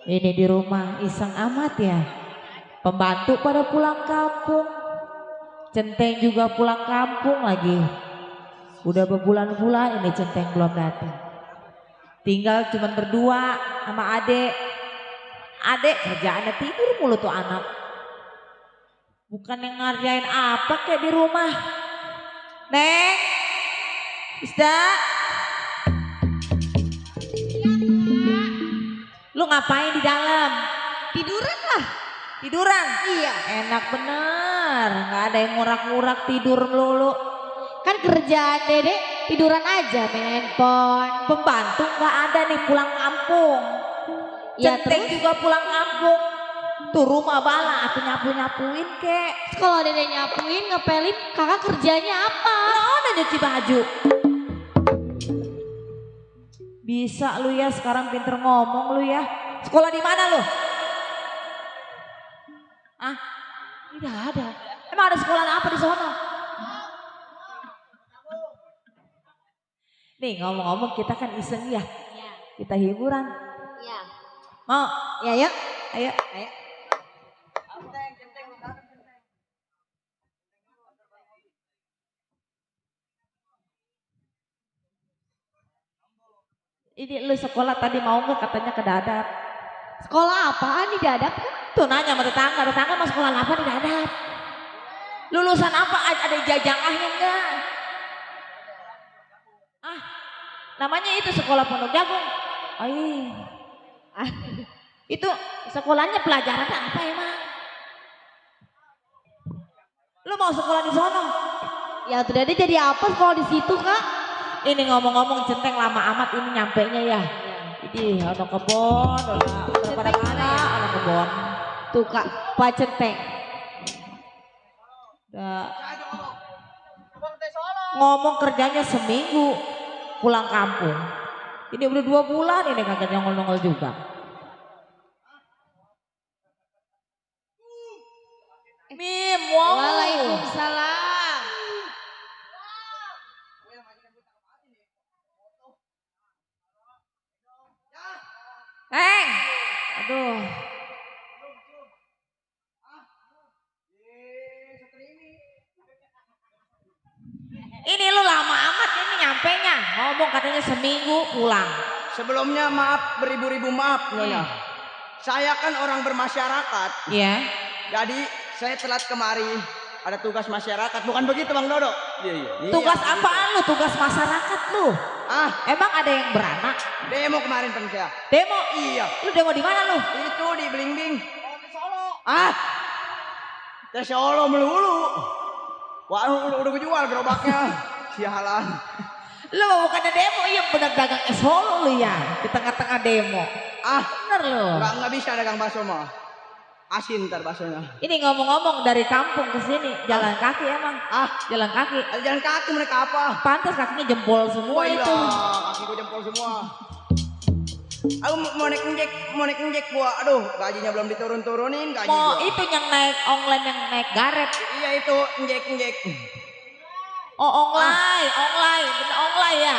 Ini di rumah iseng amat ya. Pembantu pada pulang kampung. Centeng juga pulang kampung lagi. Udah berbulan-bulan ini Centeng belum datang. Tinggal cuman berdua sama adek. Adek kerjaannya tidur mulu tuh anak. Bukan yang ngerjain apa kayak di rumah. Neng, Isda, lu ngapain di dalam? Tiduran lah. Tiduran? Iya. Enak bener, nggak ada yang ngurak-ngurak tidur melulu. Kan kerjaan dedek tiduran aja main handphone. Pembantu nggak ada nih pulang kampung. Ya Centeng terus juga pulang kampung. Tuh rumah bala aku nyapu-nyapuin kek. kalau dedek nyapuin ngepelin kakak kerjanya apa? Mana nyuci baju? Bisa lu ya sekarang pinter ngomong lu ya. Sekolah di mana lu? Ah, tidak ada. Emang ada sekolah apa di sana? Nih ngomong-ngomong kita kan iseng ya. Iya. Kita hiburan. Iya. Mau? Ya yuk. Ayo, ayo. Ini lu sekolah tadi mau nggak katanya ke Dadap? Sekolah apaan di Dadap? Tuh nanya sama tetangga mau sekolah apa di Dadap? Lulusan apa? Ada jajangahnya enggak? Ah, namanya itu sekolah Pondok Jagung. Ay, ah, itu sekolahnya pelajaran apa emang? Lu mau sekolah di sono? Ya tuh dedek jadi apa sekolah di situ kak? Ini ngomong-ngomong Centeng lama amat ini nyampenya ya. Ini ada kebon, udah pada mana? Ada kebon. Tuh kak, Pak Centeng. Udah. Ngomong kerjanya seminggu pulang kampung. Ini udah 2 bulan ini kagak nongol-nongol juga. Mim, wow. Waalaikumsalam. Aduh. Ini lu lama amat ini nyampenya. Ngomong katanya seminggu pulang. Sebelumnya maaf, beribu-ribu maaf Nyonya. Saya kan orang bermasyarakat. Iya. Jadi saya telat kemari. Ada tugas masyarakat. Bukan begitu Bang Dodo? Iya. Tugas apaan lu? Tugas masyarakat lu. Ah, Emang ada yang beranak? demo kemarin Bang saya. Demo? Iya. Lu demo di mana lu? Itu di Blingbing. Ah, ke Solo melulu. Wah, udah gue jual gerobaknya. Sialan. Lu bukannya demo, iya bener dagang es Solo lu ya. Di tengah-tengah demo. Ah, Bener lu. nggak bisa dagang bakso mah. Asin ntar baksonya. Ini ngomong-ngomong dari kampung ke sini jalan kaki emang. Ah, Jalan kaki. ada jalan kaki mereka apa? Pantas kakinya jempol semua Wah, itu. kaki gue jempol semua. Aku mau naik injek buah. Aduh, gajinya belum diturun-turunin gaji Mau gua. itu yang naik online yang naik garet. Iya itu injek. Oh online, bener online ya.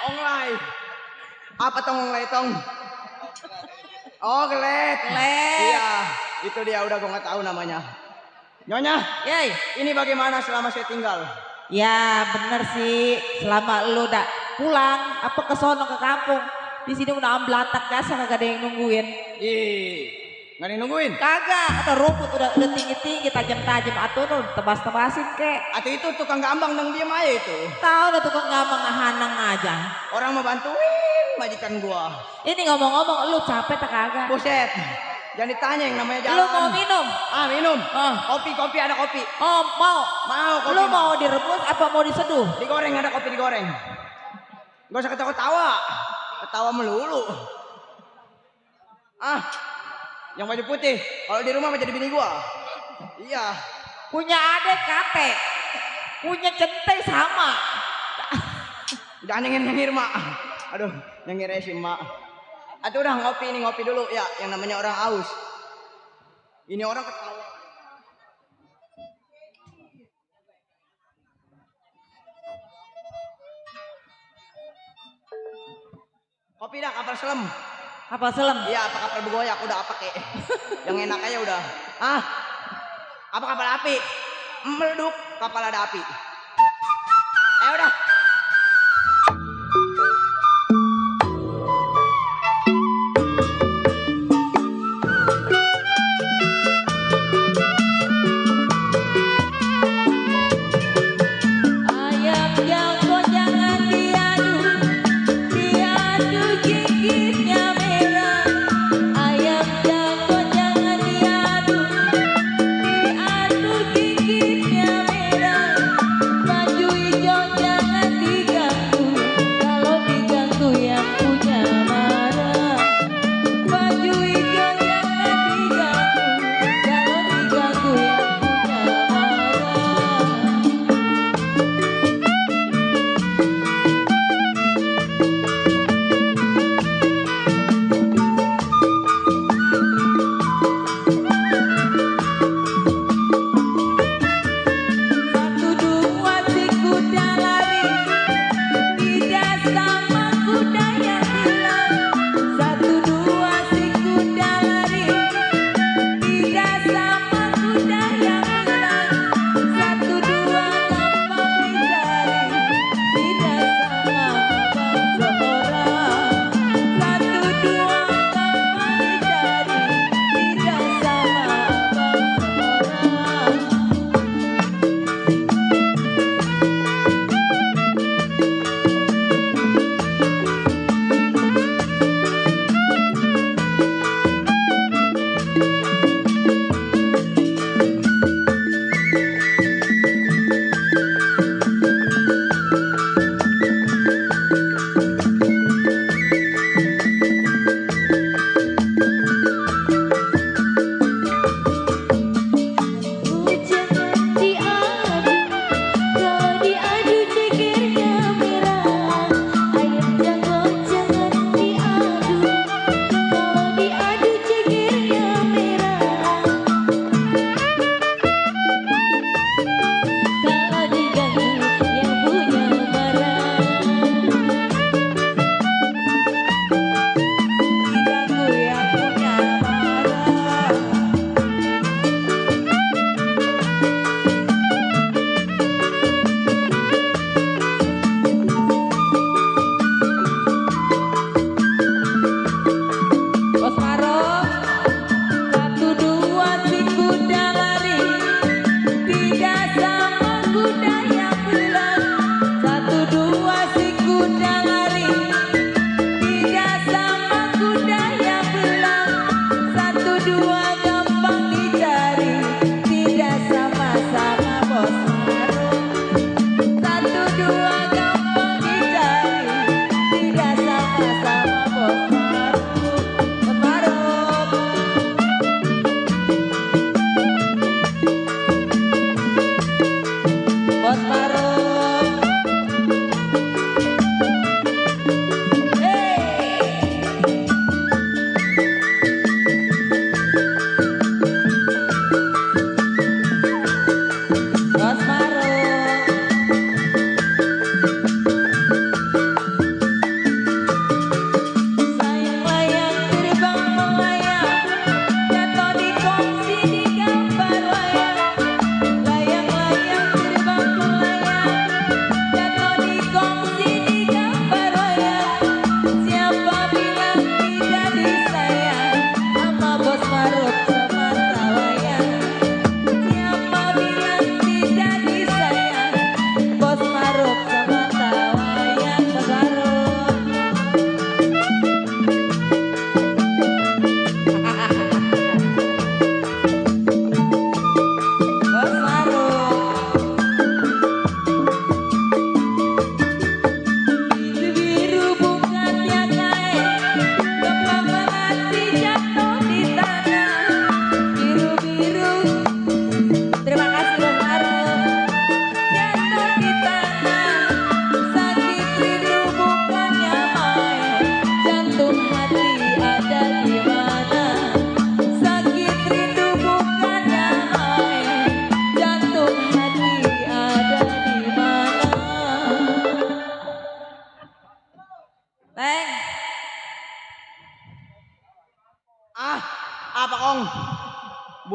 Online. Apa tong online tong? Oh, gelet. Gelet. Iya, itu dia udah gua nggak tahu namanya. Nyonya, Yey. ini bagaimana selama saya tinggal? Ya bener sih, selama lu udah pulang apa ke sono ke kampung, di sini udah amblatak jasa kagak ada yang nungguin. Ih, nggak ada yang nungguin. Kagak, ada rumput udah tinggi tajam atuh lu tebas-tebasin kek. Atau itu tukang gambang dong diem aja itu. Tahu udah tukang gampang ngahanang aja. Orang mau bantuin majikan gua. Ini ngomong-ngomong lu capek tak kagak? Buset, jangan ditanya yang namanya jalan. Lu mau minum? Ah, minum. Oh. Kopi ada kopi. Oh mau? Mau kopi. Lu mau direbus apa mau diseduh? Digoreng, ada kopi digoreng. Gak usah ketawa-ketawa. Ketawa melulu. Ah, yang baju putih. Kalau di rumah menjadi bini gua. Iya. Punya adek kate, punya centeng sama. Jangan nyengir mak. Aduh, nyengir sih mak. Atuh udah ngopi dulu ya. Yang namanya orang aus. Ini orang ketawa. Kopi dah kapal selam. Kapal selam. Iya, apa kapal bergoyak udah apa kek. Yang enak aja udah. Ah. Apa kapal api? Meleduk, kapal ada api. Udah. Ayam jago jangan diadu, diadu gigitnya merah. Ayam jago jangan diadu, diadu gigitnya merah.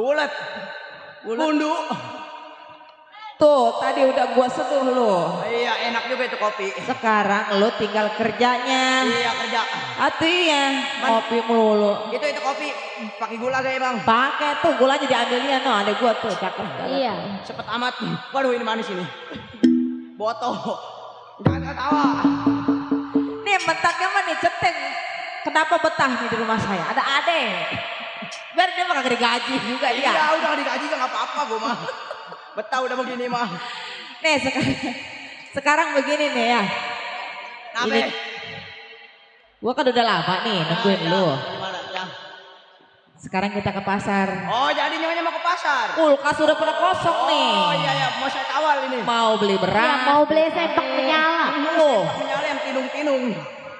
Bulat. Bundu. Tuh tadi udah gua seduh lu. Iya enak juga itu kopi. Sekarang lu tinggal kerjanya. Iya kerja. Atuh iya, ngopi melulu. Itu kopi pakai gula gak ya bang? Pakai tuh gulanya diambilnya no, ada gua tuh cakep. Iya. Cepet amat. Waduh ini manis ini. Boto. Jangan ketawa. Nih bentaknya mah nih Centeng. Kenapa betah nih di rumah saya? Ada ade. Biar dia mah kagak digaji juga dia. Iya udah digaji gak apa-apa gua mah. Betah udah begini mah. Nih sekarang begini nih ya. Nabe. Gua kan udah lama nih nungguin lu. Gimana? Ya. Sekarang kita ke pasar. Oh jadi nyonya mau ke pasar? Kulkas udah pada kosong nih. Oh iya ya mau saya kawal ini. Mau beli Ya, beras. mau beli sempak menyala. Oh. Menyala yang tinung-tinung.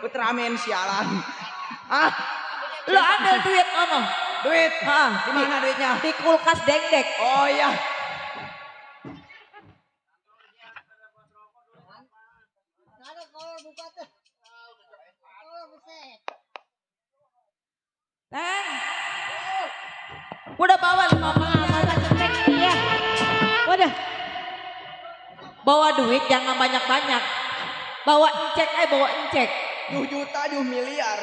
Ultraman sialan. Ah, Lo ambil duit ono. duit. Ah, Di mana duitnya? Di kulkas dengdek. Oh iya. Teng. Udah bawa 5 Masa Centeng ya. Wadah. Bawa duit jangan banyak-banyak. Bawa encek. 2 juta, 2 miliar.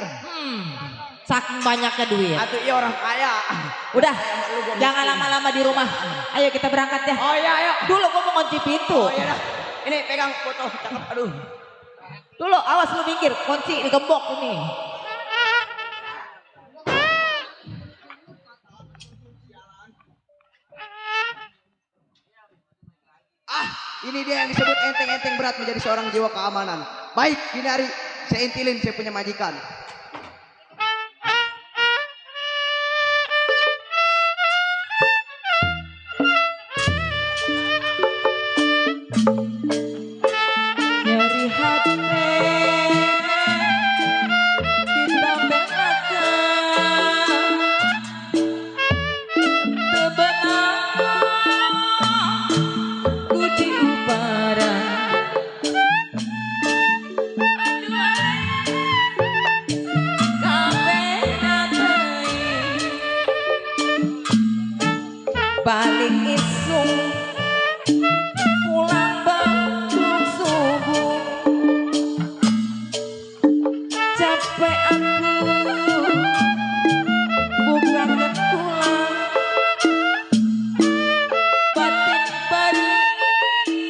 Saking banyaknya duit. Atuh iya orang kaya. Udah. Kayak mak lu gua Jangan miskin. lama-lama di rumah. Ayo kita berangkat ya. Oh iya ayo. Dulu gua mau kunci pintu. Oh iya dah. Ini pegang foto cakep aduh. Dulu awas lu minggir, kunci digembok ini. Ah, ini dia yang disebut enteng-enteng berat menjadi seorang jiwa keamanan. Baik, gini hari saya intilin saya punya majikan. Dari hati kita belajar sebenarnya ku diubara balik isung pulang bangkit subuh capek aku bukan ketulang batin perih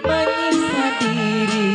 menyiksa diri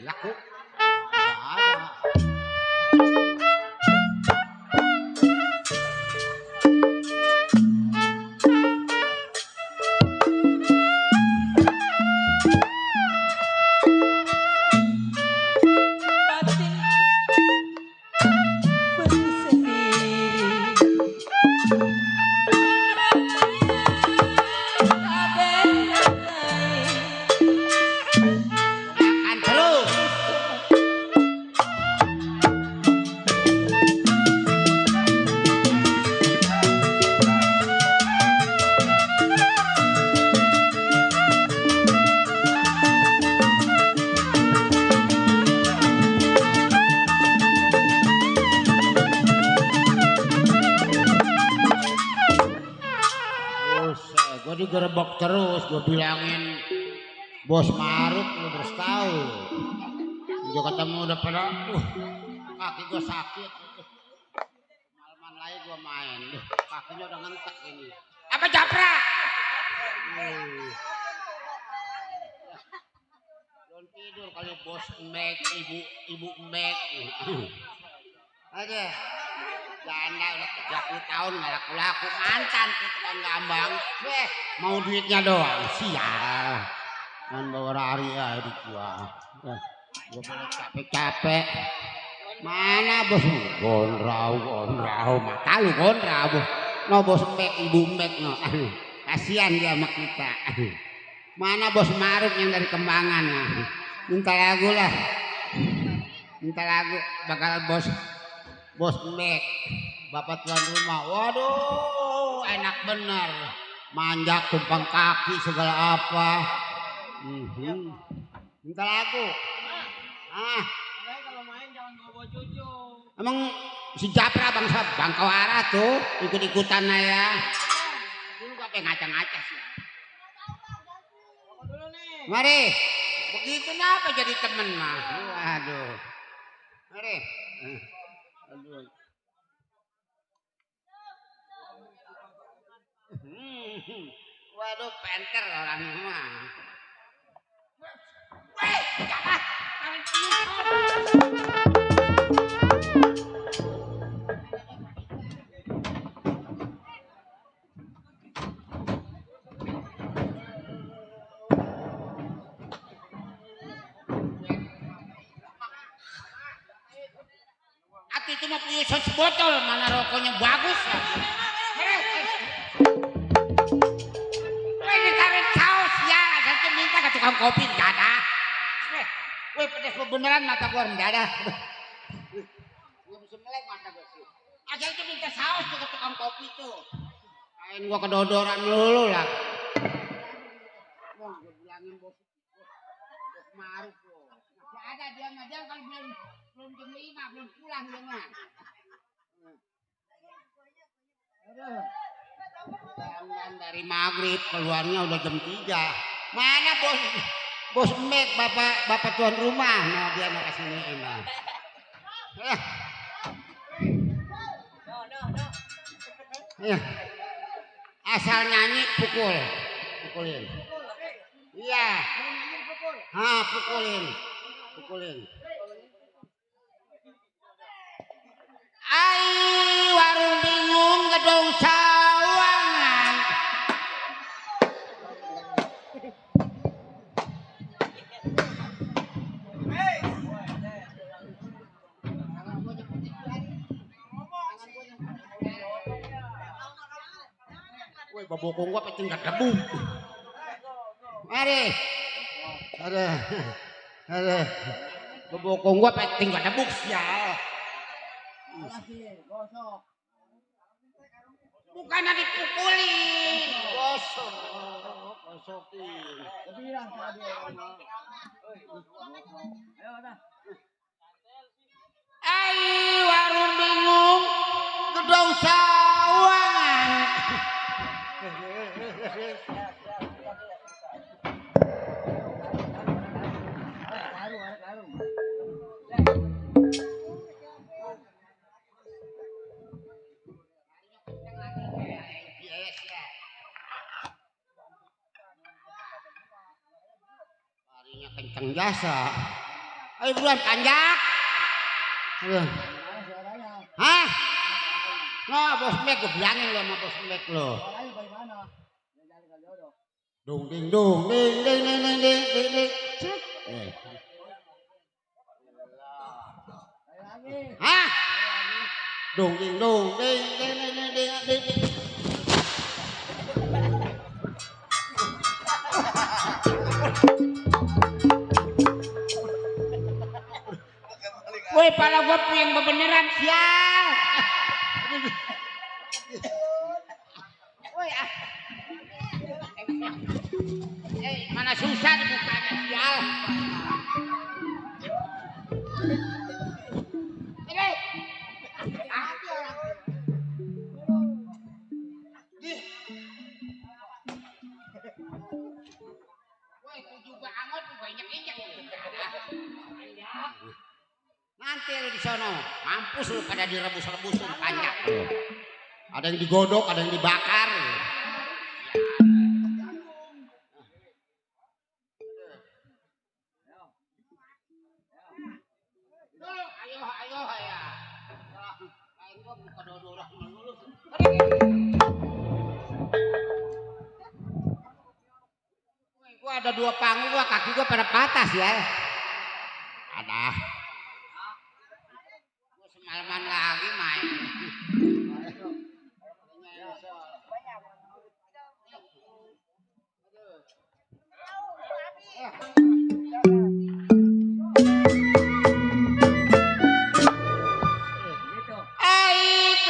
Laku. Nggak ada. Batin bersendiri. Makan terus. Buset, gue digerebek terus, gue bilangin Bos Maruk lu terus tahu. Gue ketemu udah pada, kaki gue sakit. Malaman lagi gue main, kakinya udah ngentek ini. Apa Japra? Belum tidur kali Bos Mek, ibu Mek. Aja, janda udah 30 tahun nggak laku-laku, mantan tukang gambang. Mau duitnya doang, sial. Man bawa lari ya hidup gua. Gua pada capek-capek. Mana bos? Gondrau. Mata lu gondrau. No bos Mek, ibu Mek no. Kasihan dia sama kita. Mana bos Maruk yang dari Kembangan? Minta lagu lah. Minta lagu bakal Bos Mek, bapak tuan rumah. Waduh, enak bener. Manjak tumpang kaki segala apa. Minta lagu. Kalau main jangan bawa cucu. Emang si Japra bangsa Bangkawara tuh ikut-ikutan ya. Dulu apa ngaca-ngaca sih. Mari. Begitu kenapa jadi temen mah. Waduh. Mari. Aduh. Waduh, penter orang mah. Ati itu mah punya sebotol, mana rokoknya bagus ya. Ditarik saus ya, saya minta ke tukang kopi nggak ada. Weh pedes beneran mata gua nggak ada. Gua bisa melek mata gua sih. Asal itu minta saus ke tukang kopi tuh. Kain gua kedodoran lulu lah. Wah, gua bilangin bos Maruk loh. Masih ada dia kan belum jam 5 belum pulang dia mah. Aduh. Jangan dari maghrib keluarnya udah jam 3. Mana bos Mek bapak tuan rumah. Nah dia mau kesini nah. Asal nyanyi pukulin. Iya. Pukulin. Ai warung bingung gedung sawangan. Woi babokong gua pecing gak debu. Mari. Ada. Babokong gua pecing gak debu sial. Bukan dipukulin. Gosokin. Ai warung bingung gedung sawangan. Larinya kenceng jasa. Ayo buruan tanjak. Hah? Nah, bos mek gue bilangin lo sama bos mek lo. Dung ding dung ding ding ding ding ding ding ding. Hah? Dung ding dung ding ding ding ding ding ding ding. Woi, pala gua puyeng beneran sial. Woi, mana susah dibukanya sial. Woi, tujuh banget banyak injak. Nanti lu di sono, mampus lu pada direbus-rebusin banyak. Ada yang digodok, ada yang dibakar. Ayo ya. Gua buka dodorah dulu. Gua ada 2 panggung, kaki gua pada patah ya. Ada. Malaman lagi main.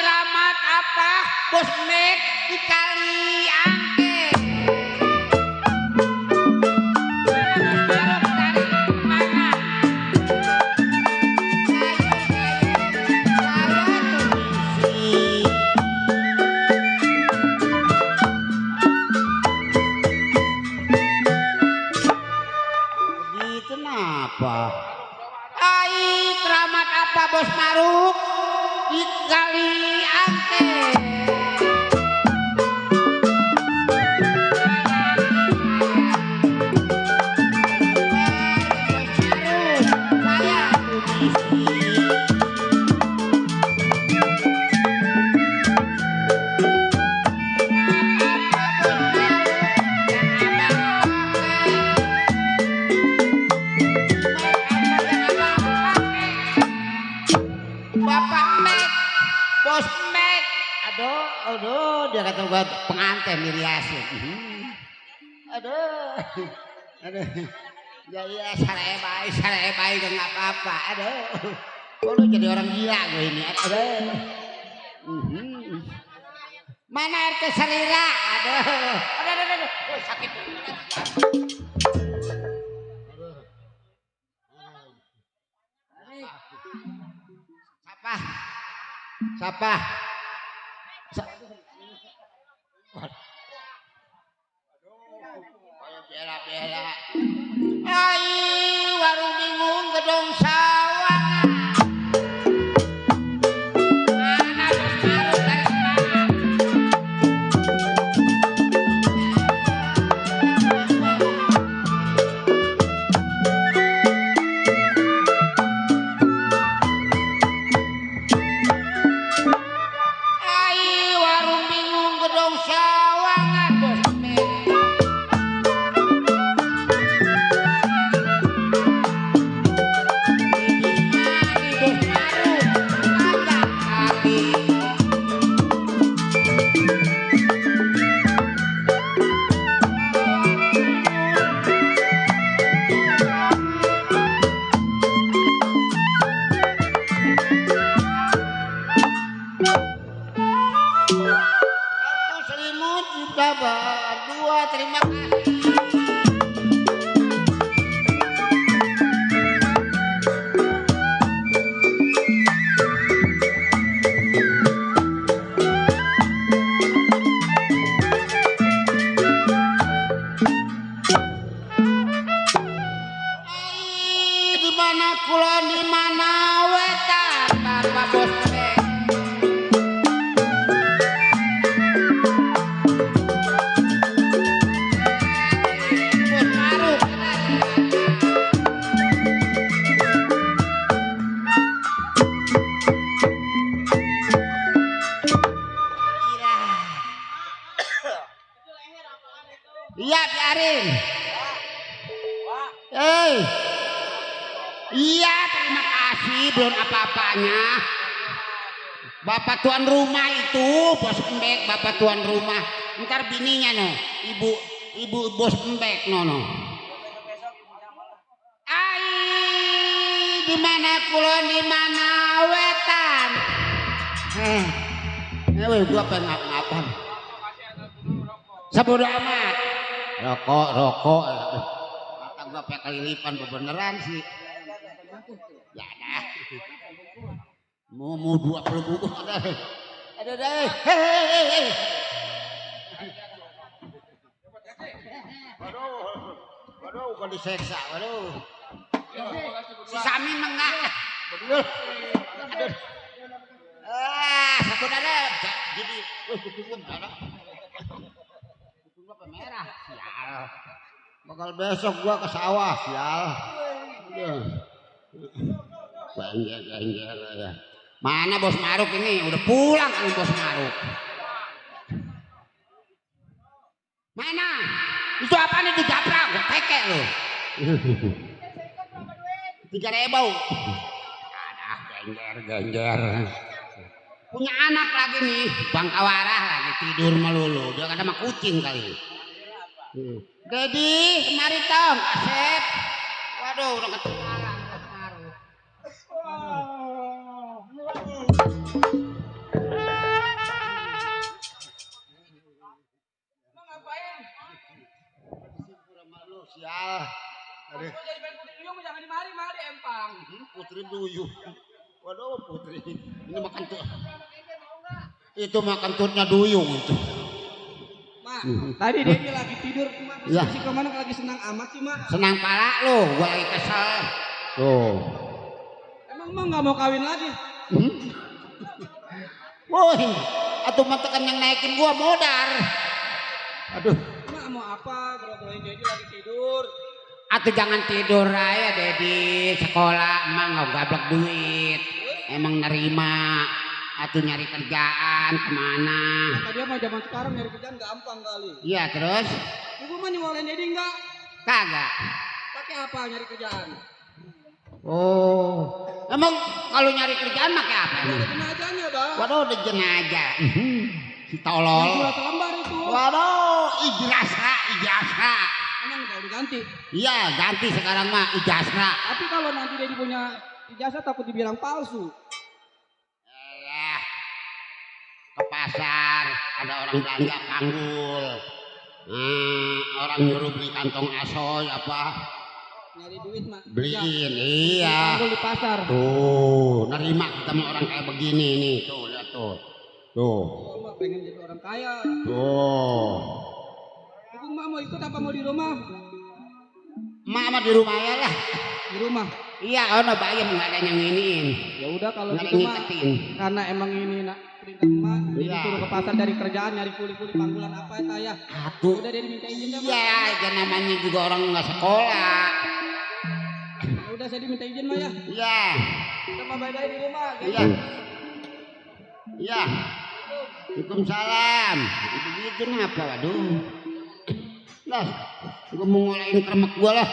Keramat apa bos mek di kali angke. Keramat apa bos Maruk di kali angke. Aduh, dia kata gua pengantin diriasin. Aduh. Jadi sare baik gak apa-apa. Aduh. Kok lu jadi orang gila gue ini. Aduh. Mana air keserira? Aduh. Aduh. Sakit. Siapa? Bela. Warung bingung gedong sawangan. Mana bos Maruk dari mana? Warung bingung gedong sawangan bos mek. Dua, terima kasih. Di mana kulon, di mana wetan, Bapak Bos Mek. Bos Maruk. Iya, terima kasih, belum apa-apanya. Bapak tuan rumah itu, bos embek, bapak tuan rumah. Ntar bininya no, ibu bos embek no. Ai, di mana kulon, di mana wetan? Gua pengen ngapa-ngapan. Sabodo amat. Rokok. Mata gua pakai kelilipan beneran sih. Ya dah. Mau 20 bungkus ada. Ada deh. Hei. Waduh, kok diseksa, waduh. Si Samin enggak. Betul. Sabodo ada. Jadi, kuping ada. Gua pemerah, sial. Bakal besok gua ke sawah, sial. Gengger ya. Mana Bos Maruk ini? Udah pulang kan Bos Maruk. Mana? Itu apaan itu japrak? Gua tekek lo. 3.000. Ada gengger. Punya anak lagi nih, Bang Kawarah lagi tidur melulu. Dia kata sama kucing kali. Dedi, kemari tong, Asep. Waduh, udah ketinggalan Bos Maruk. Emang ngapain? Simpur sama lu, sial. Aduh. Jadi main putri duyung jangan dimari empang. Putri duyung. Waduh, putri. Ini makan tuh. Itu makan turnya duyung itu. Mak, tadi dia lagi tidur, Mak. Ya. Si kemana lagi senang amat sih, Mak? Senang pala lu, gua lagi kesel. Tuh. Emang Mak nggak mau kawin lagi? Woi, atuh mantekan yang naikin gua modar. Aduh. Mak mau apa? Bro-broin Dedi lagi tidur. Atuh jangan tidur raya Dedi, sekolah emang nggak gablek duit. Emang nerima. Atuh nyari kerjaan kemana? Kata dia mah zaman sekarang nyari kerjaan gampang kali. Iya terus? Ibu mah nyewolain Dedi enggak? Kagak. Pakai apa nyari kerjaan? Oh, emang kalau nyari kerjaan pakai apa Ada emang? jenazahnya, Bang. Waduh, udah jenazah. Si tolol. Surat lembar itu. Waduh, ijazah. Emang udah diganti. Iya, ganti sekarang mah ijazah. Tapi kalau nanti Dedi punya ijazah takut dibilang palsu. Ke pasar ada orang belanja panggul. Orang nyuruh beli kantong asoy apa? Nyari duit, Mak. Beliin, iya. Panggul di pasar. Tuh, nerima kita sama orang kayak begini nih. Tuh, lihat tuh. Tuh. Oh, Mak pengen jadi orang kaya. Tuh. Ibu Mak mau ikut apa mau di rumah? Mama di rumah ya lah. Di rumah. Iya, ono bayam nggak ada yang iniin. Ya udah kalau Nggak ada gitu yang Mak. ngiketin. Karena emang ini nak perintah Mak. Jadi Iya. suruh ke pasar dari kerjaan nyari kuli-kuli panggulan apa ya Taya. Atuh. Udah Dedi minta izin dah, Mak. Iya, kan namanya juga orang nggak sekolah. Ya udah saya diminta izin Mak ya. Iya. Kita mau bye-bye di rumah. Iya. Iya. Waalaikumsalam. Itu gitu ngapa, waduh. Lah, gua mau ngolain kremek gua lah.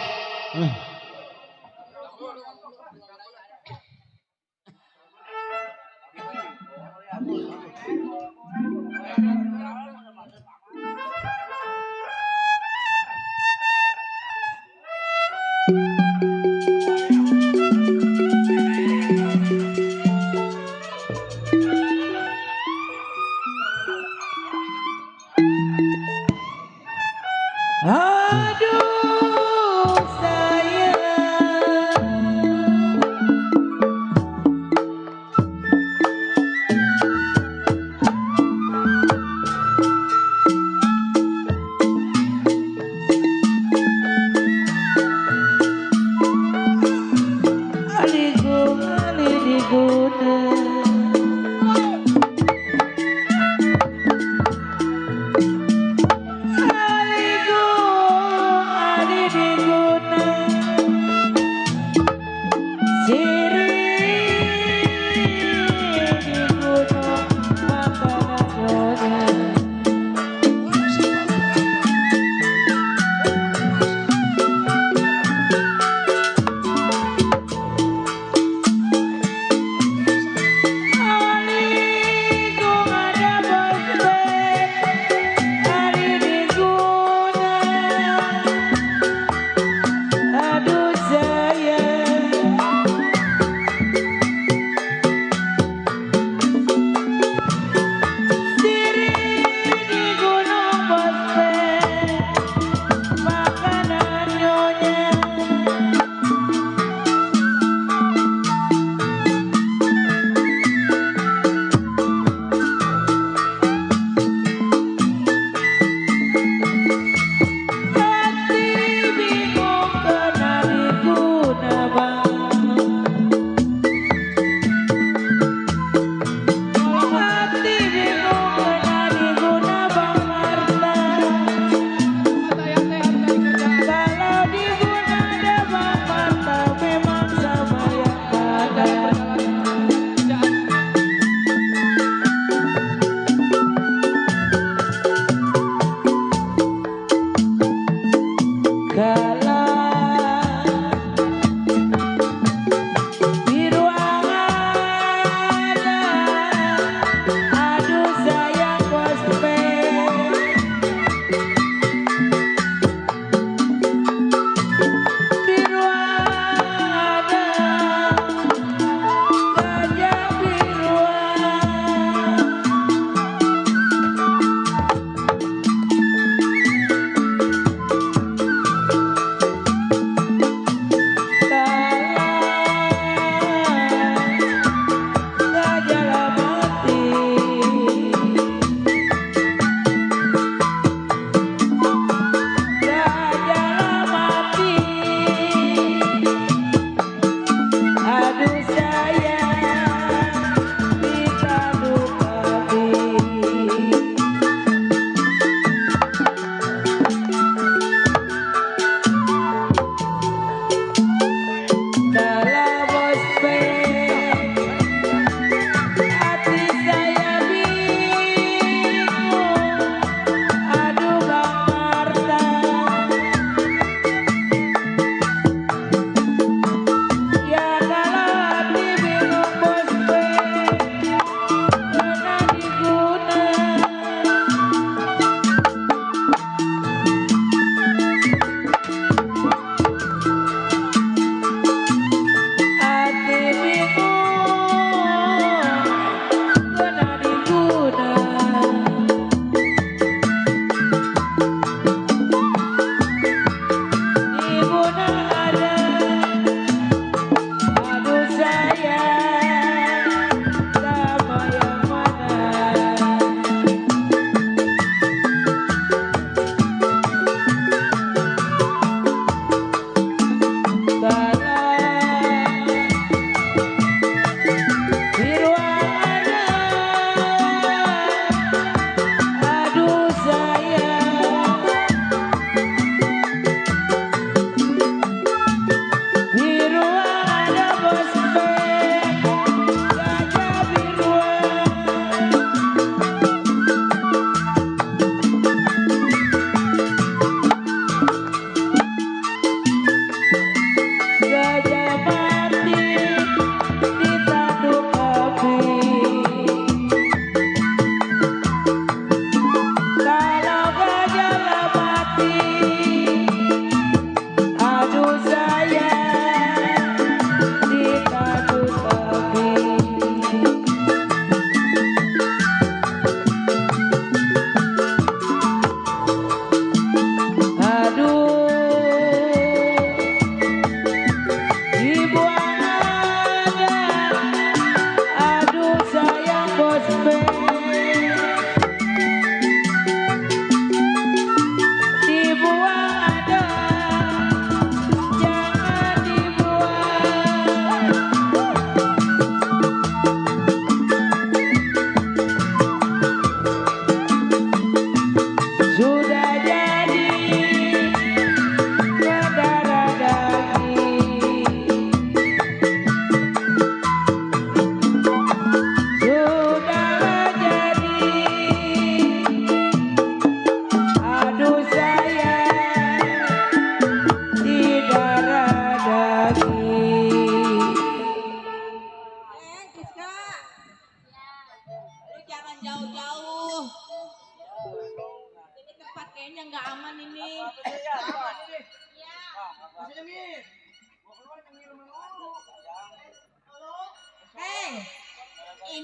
Aduh sayang.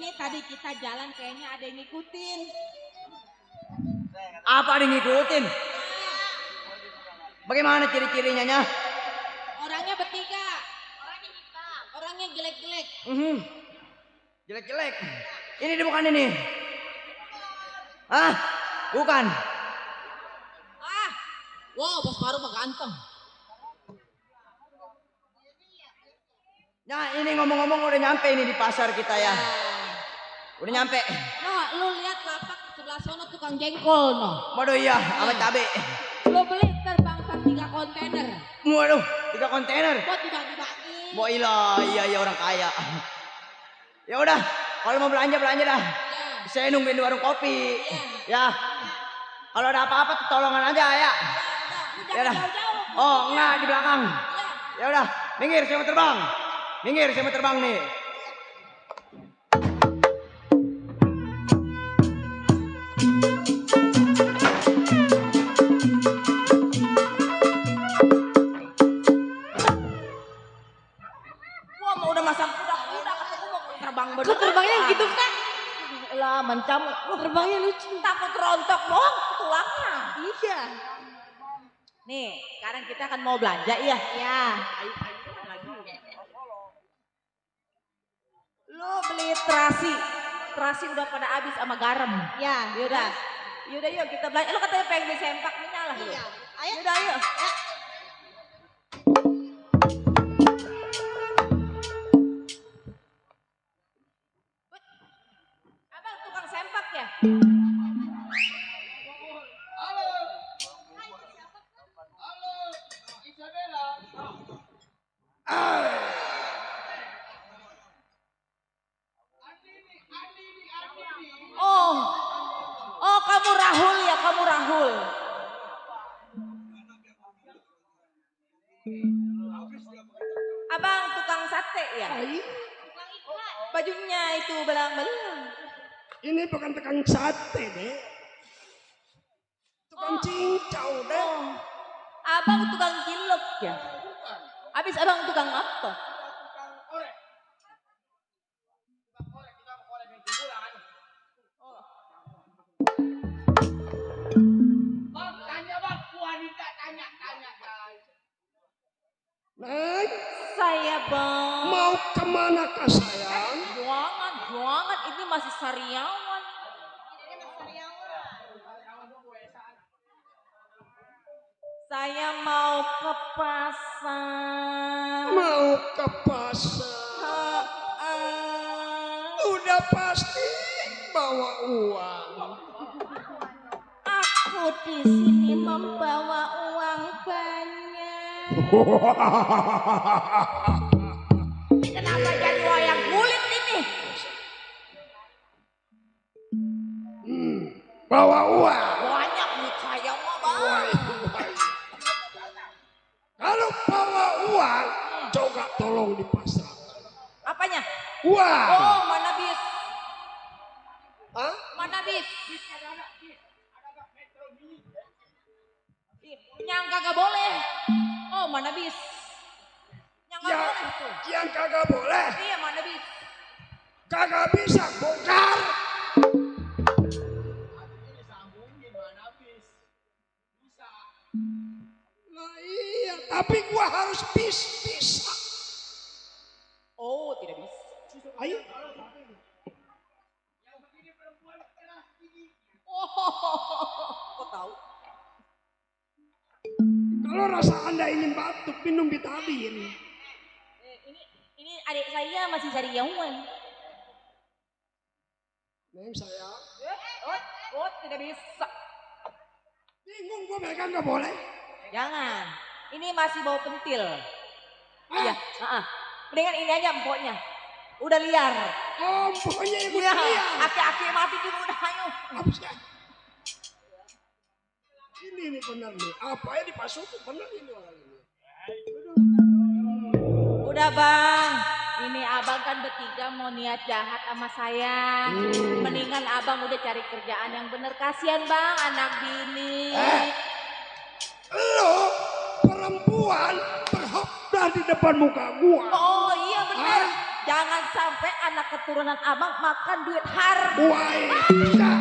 Ini tadi kita jalan kayaknya ada yang ngikutin. Apa ada yang ngikutin? Bagaimana ciri-cirinya nya? Orangnya bertiga. Orangnya hitam. Orangnya jelek-jelek. Jelek-jelek. Ini dia bukan ini. Hah? Bukan. Wow, Bos Paru mah ganteng. Nah ini ngomong-ngomong udah nyampe ini di pasar kita ya. Udah nyampe. Noh, lu lihat lapak sebelah sono tukang jengkol noh. Waduh iya, sama cabe. Lu beli terbangsa 3 kontainer. Waduh, 3 kontainer. Buat dibagi-bagi. Mau iya orang kaya. Ya udah, kalau mau belanja dah. Saya nungguin di warung kopi. Ya. Kalau ada apa-apa tuh tolongan aja ya. Ya udah. Oh, enggak di belakang. Ya udah, minggir saya mau terbang. Minggir saya mau terbang nih. Wah, mau udah masang kuda-kuda ketemu mau terbang bener. Kok terbangnya gitu kan? Lah mencam, Terbangnya lucu. takut rontok doang tulangnya. Iya. Nih, sekarang kita akan mau belanja ya. Ya. Lo beli terasi. Terasi udah pada habis sama garam. Ya. Yaudah. Yaudah yuk kita belanja. Lo katanya pengen beli sempak, ini lah. Iya. Ayo. Yaudah yuk. Abang tukang sempak ya? Oh kamu Rahul ya, kamu Rahul. Abang tukang sate ya? Bajunya itu belang-belang. Ini bukan tukang sate deh. Tukang cincau deh. Oh, abang tukang cilok ya? Habis abang tukang apa? Neng, Saya bang. mau kemana kah sayang? Jangan, ini masih sariawan. Saya mau ke pasar. Mau ke pasar. Udah pasti bawa uang. Aku di sini membawa uang banyak. Kenapa jadi wayang kulit ini? Bawa uang. Banyak duit saya mah bang. Kalau bawa uang, coba tolong di pasar. Apanya? Uang. Oh mana bis? Hah? Mana bis? Yang kagak boleh. Oh mana bis? Yang kagak Ya, boleh tuh. yang kagak boleh. Iya mana bis? Kagak bisa bongkar. Nah iya, tapi gua harus bisa. Oh tidak bisa. Ayo. Oh kok tahu? Kalau rasa Anda ingin batuk, minum vitamin. Ini adik saya masih sariawan. Neng sayang. Oh tidak bisa. Bingung gua mereka nggak boleh. Jangan. Ini masih bau pentil. Iya. Mendingan ini aja empoknya. Udah liar. Oh, pokoknya ibu Iya. dia. Aki-aki mati juga udah ayo. Habisnya. Ini benar nih. Apa ya dipasukin benar ini orang ini. Udah bang. Ini abang kan bertiga mau niat jahat sama saya. Mendingan abang udah cari kerjaan yang bener. Kasian bang anak bini. Lo perempuan berhopdah di depan muka gua. Oh iya bener. Jangan sampai anak keturunan abang makan duit haram. Wah, bisa.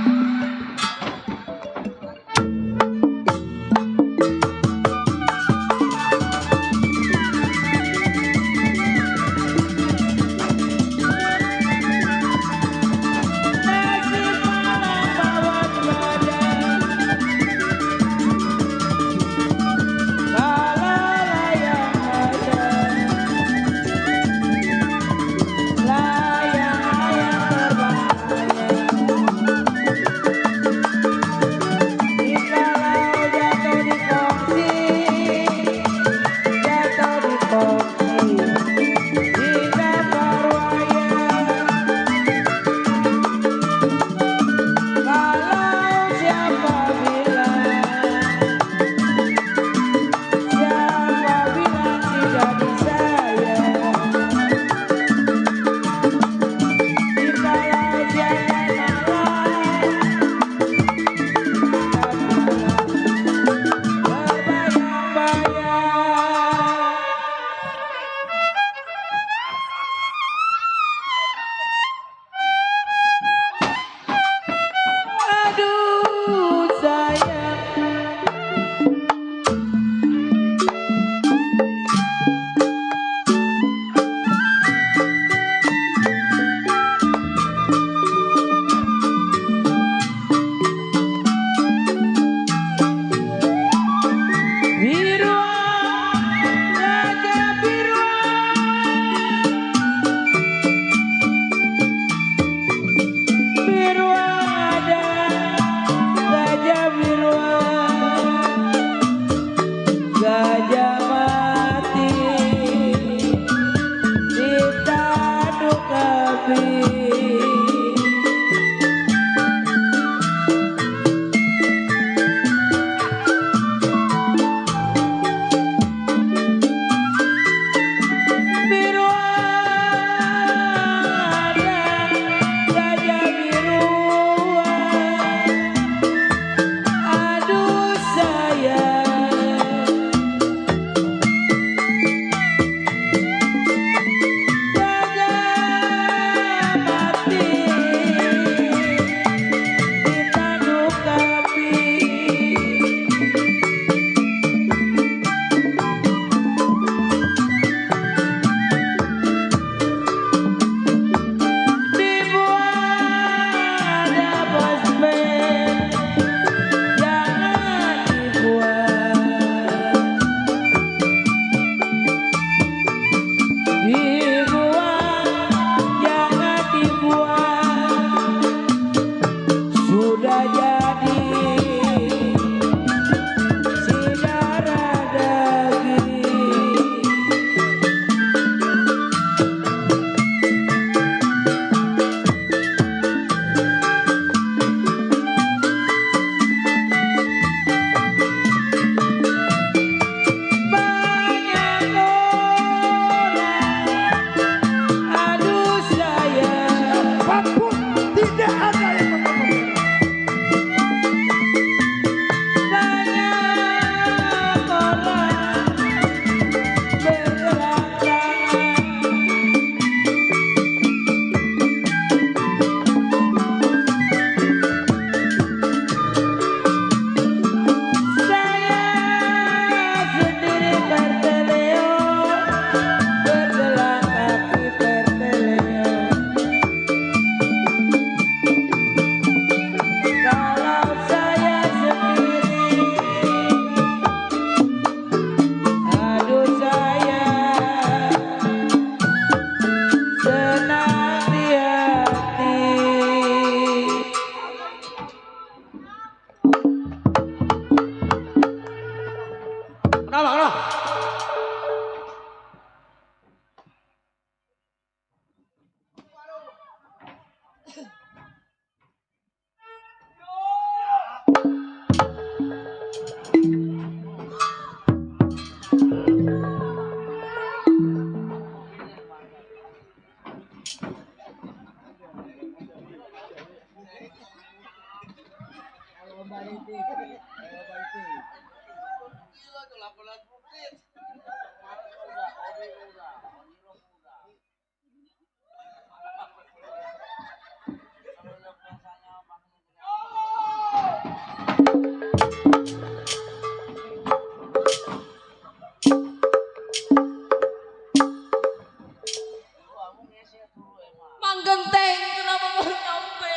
Genteng, kenapa baru nyampe?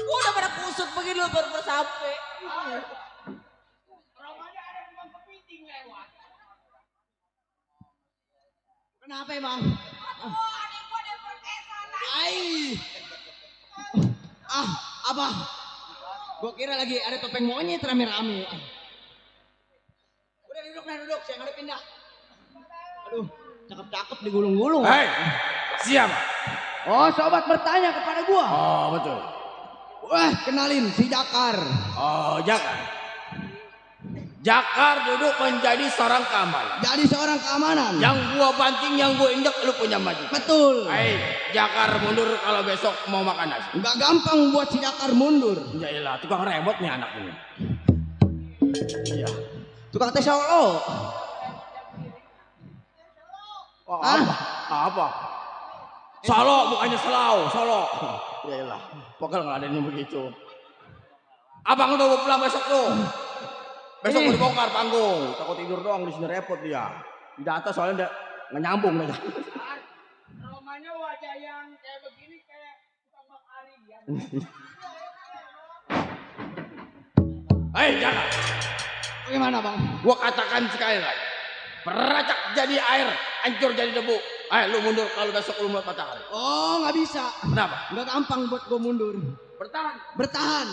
Gua udah pada kusut begini lo baru sampai. Kenapa emang? Ai. Abah. Gua kira lagi ada topeng monyet rame-rame. Udah duduk, saya ngadep pindah. Aduh, cakep-cakep digulung-gulung. Hei, siapa? Oh, sobat bertanya kepada gua. Oh, betul. Wah, kenalin si Jakar. Oh, Jakar. Jakar duduk menjadi seorang keamanan. Jadi seorang keamanan. Yang gua banting, yang gua injek, lu punya maju. Betul. Hei, Jakar mundur kalau besok mau makan nasi. Enggak gampang buat si Jakar mundur. Yaelah, tukang remote nih anak ini. Iya. Tukang tes Solo. Oh, apa? Solo bukannya selau, Solo. Yaelah, pokoknya ngeladenin begitu. Abang udah mau pulang besok tuh. Besok mau dibongkar panggung. Takut tidur doang di sini repot dia. Di atas soalnya nggak nyambung aja. Romanya wajah yang kayak begini kayak tukang bakari ya. Hei, jangan. Bagaimana, Bang? Gua katakan sekali lagi. Peracak jadi air, hancur jadi debu. Ayo lu mundur kalau besok lu mau matahari. Oh, nggak bisa. Kenapa? Nggak gampang buat gua mundur. Bertahan. Bertahan.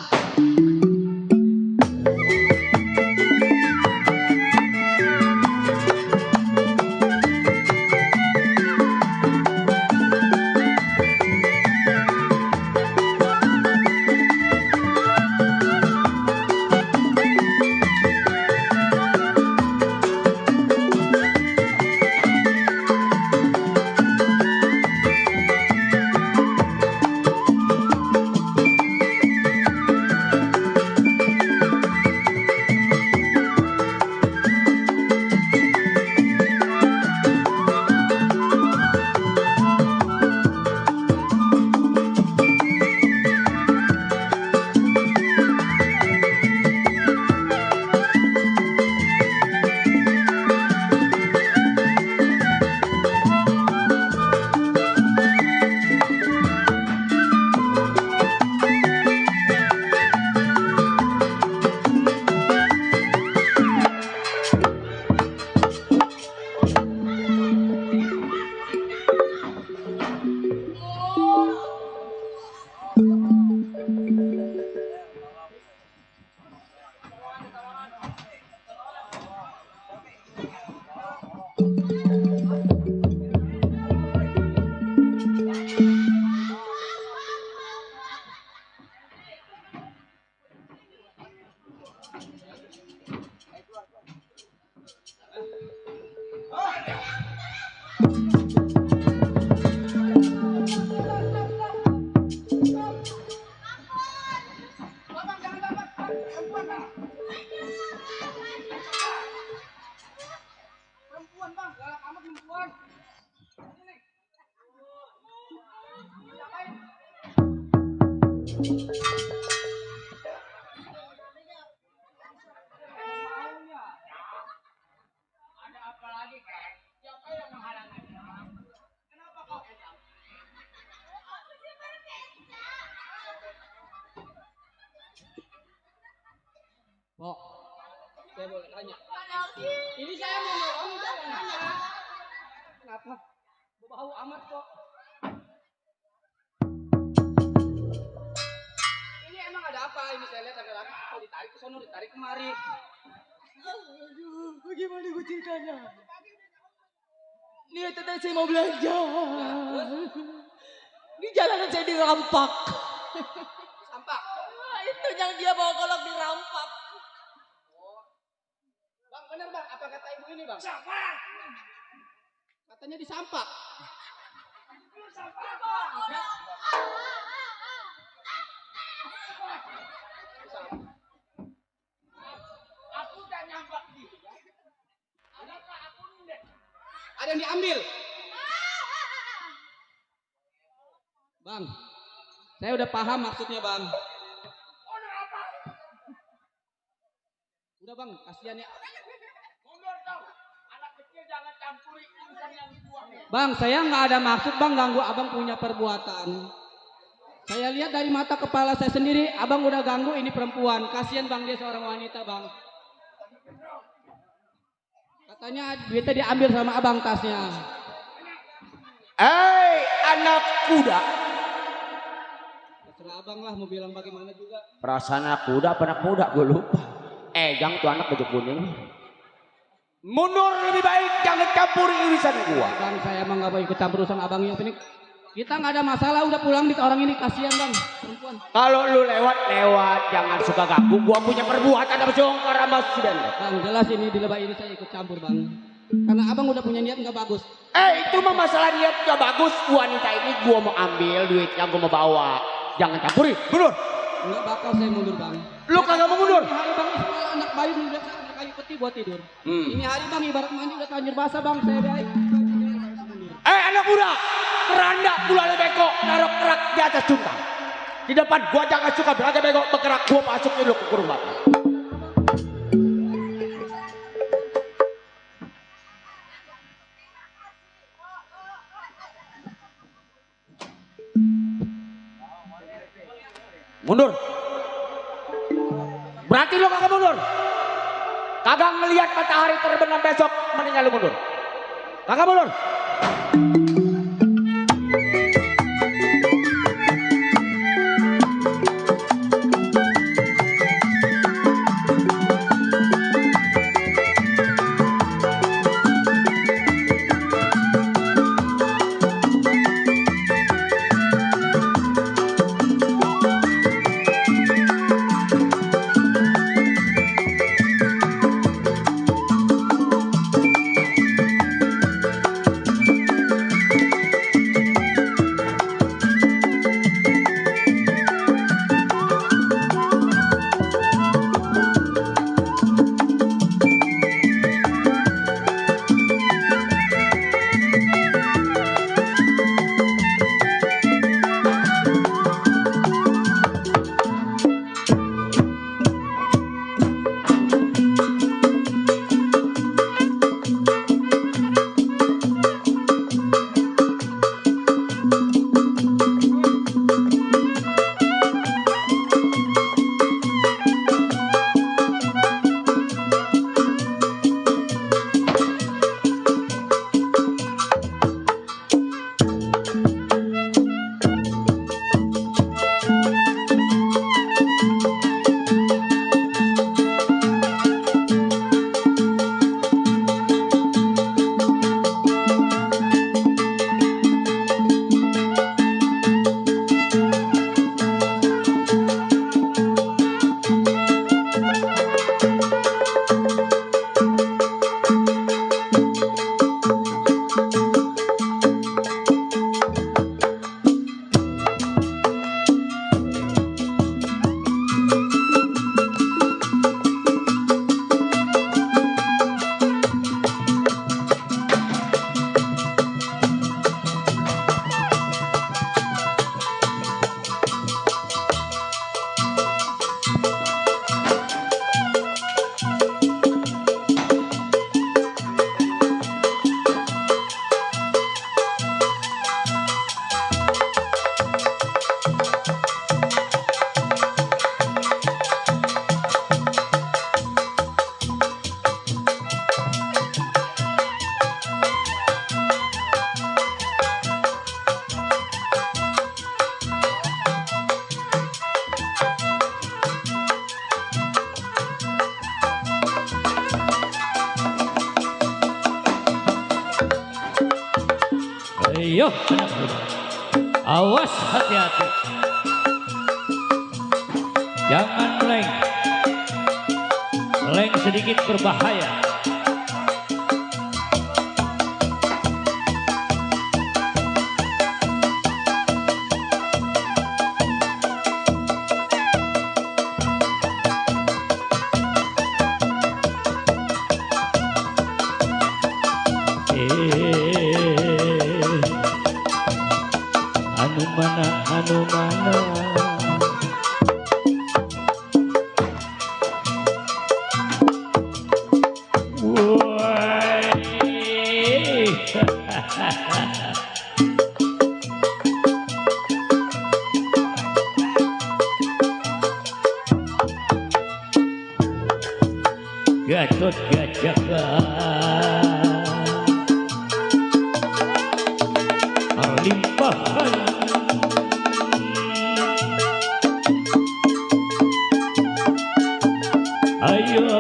Pok, saya boleh tanya. Ini saya mau nolong, saya mau nanya. Kenapa? Bau amat kok. Ini emang ada apa? Ini saya lihat ada lagi. Oh, ditarik ke sono, ditarik kemari. Aduh, bagaimana gue ceritanya? Niat tadi saya mau belanja. Di jalanan saya dirampak. Sampah. Itu yang dia bawa golok dirampak. Bang, benar bang. Apa kata ibu ini bang? Sampah. Katanya disampak. Aku udah nyampak dia. Kenapa aku ndek? Ada yang diambil. Bang, saya udah paham maksudnya bang. Udah bang, kasihan ya. Mundur dong. Anak kecil jangan Bang, saya nggak ada maksud bang ganggu abang punya perbuatan. Saya lihat dari mata kepala saya sendiri, abang udah ganggu ini perempuan. Kasihan bang, dia seorang wanita bang. Katanya duitnya diambil sama abang tasnya. Anak kuda. Terserah abang lah mau bilang bagaimana juga. Perasaan anak kuda apa anak muda gue lupa. Jang tuh anak baju kuning. Mundur lebih baik, jangan campuri urusan gua. Bang, saya emang nggak mau ikut campur urusan abang ini. Kita nggak ada masalah, udah pulang di orang ini, kasihan bang, perempuan. Kalau lu lewat, jangan suka ganggu. Gua punya perbuatan apa jongkar sama sudan. Bang, jelas ini di lebah ini saya ikut campur bang. Karena abang udah punya niat nggak bagus. Itu mah masalah niat gak bagus. Wanita ini gua mau ambil duitnya, gua mau bawa. Jangan campuri, mundur. Nggak bakal saya mundur bang. Lu kagak mau mundur? Ini hari bang, semua anak bayi udah kayu peti buat tidur. Ini hari bang, ibarat mandi udah tanjir basah bang, saya baik. Anak muda, keranda bulale beko, naruh kerak di atas cungkang. Di depan gua jangan suka beragam beko, bergerak gua masukin lu ke kurung bapak. Mundur. Berarti lu kagak mundur. Kagak ngelihat matahari terbenam besok, mendingan lu mundur. Kagak mundur. Yo, anak muda. Awas, hati-hati. Jangan meleng. Meleng sedikit berbahaya. Anu mana Gatot Gajaka limpahan ayo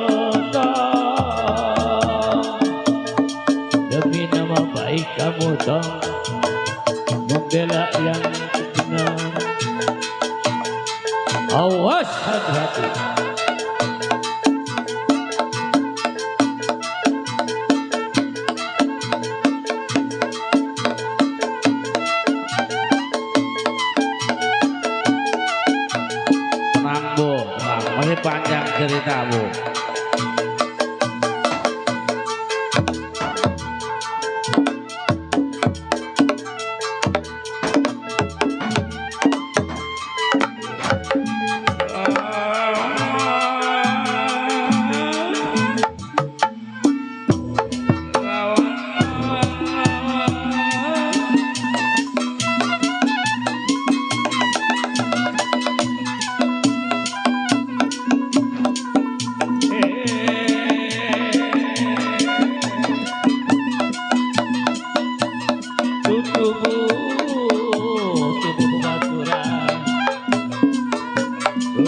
tong demi nama baik kamu tong membela yang benar awas hati-hati. Masih panjang cerita Bu.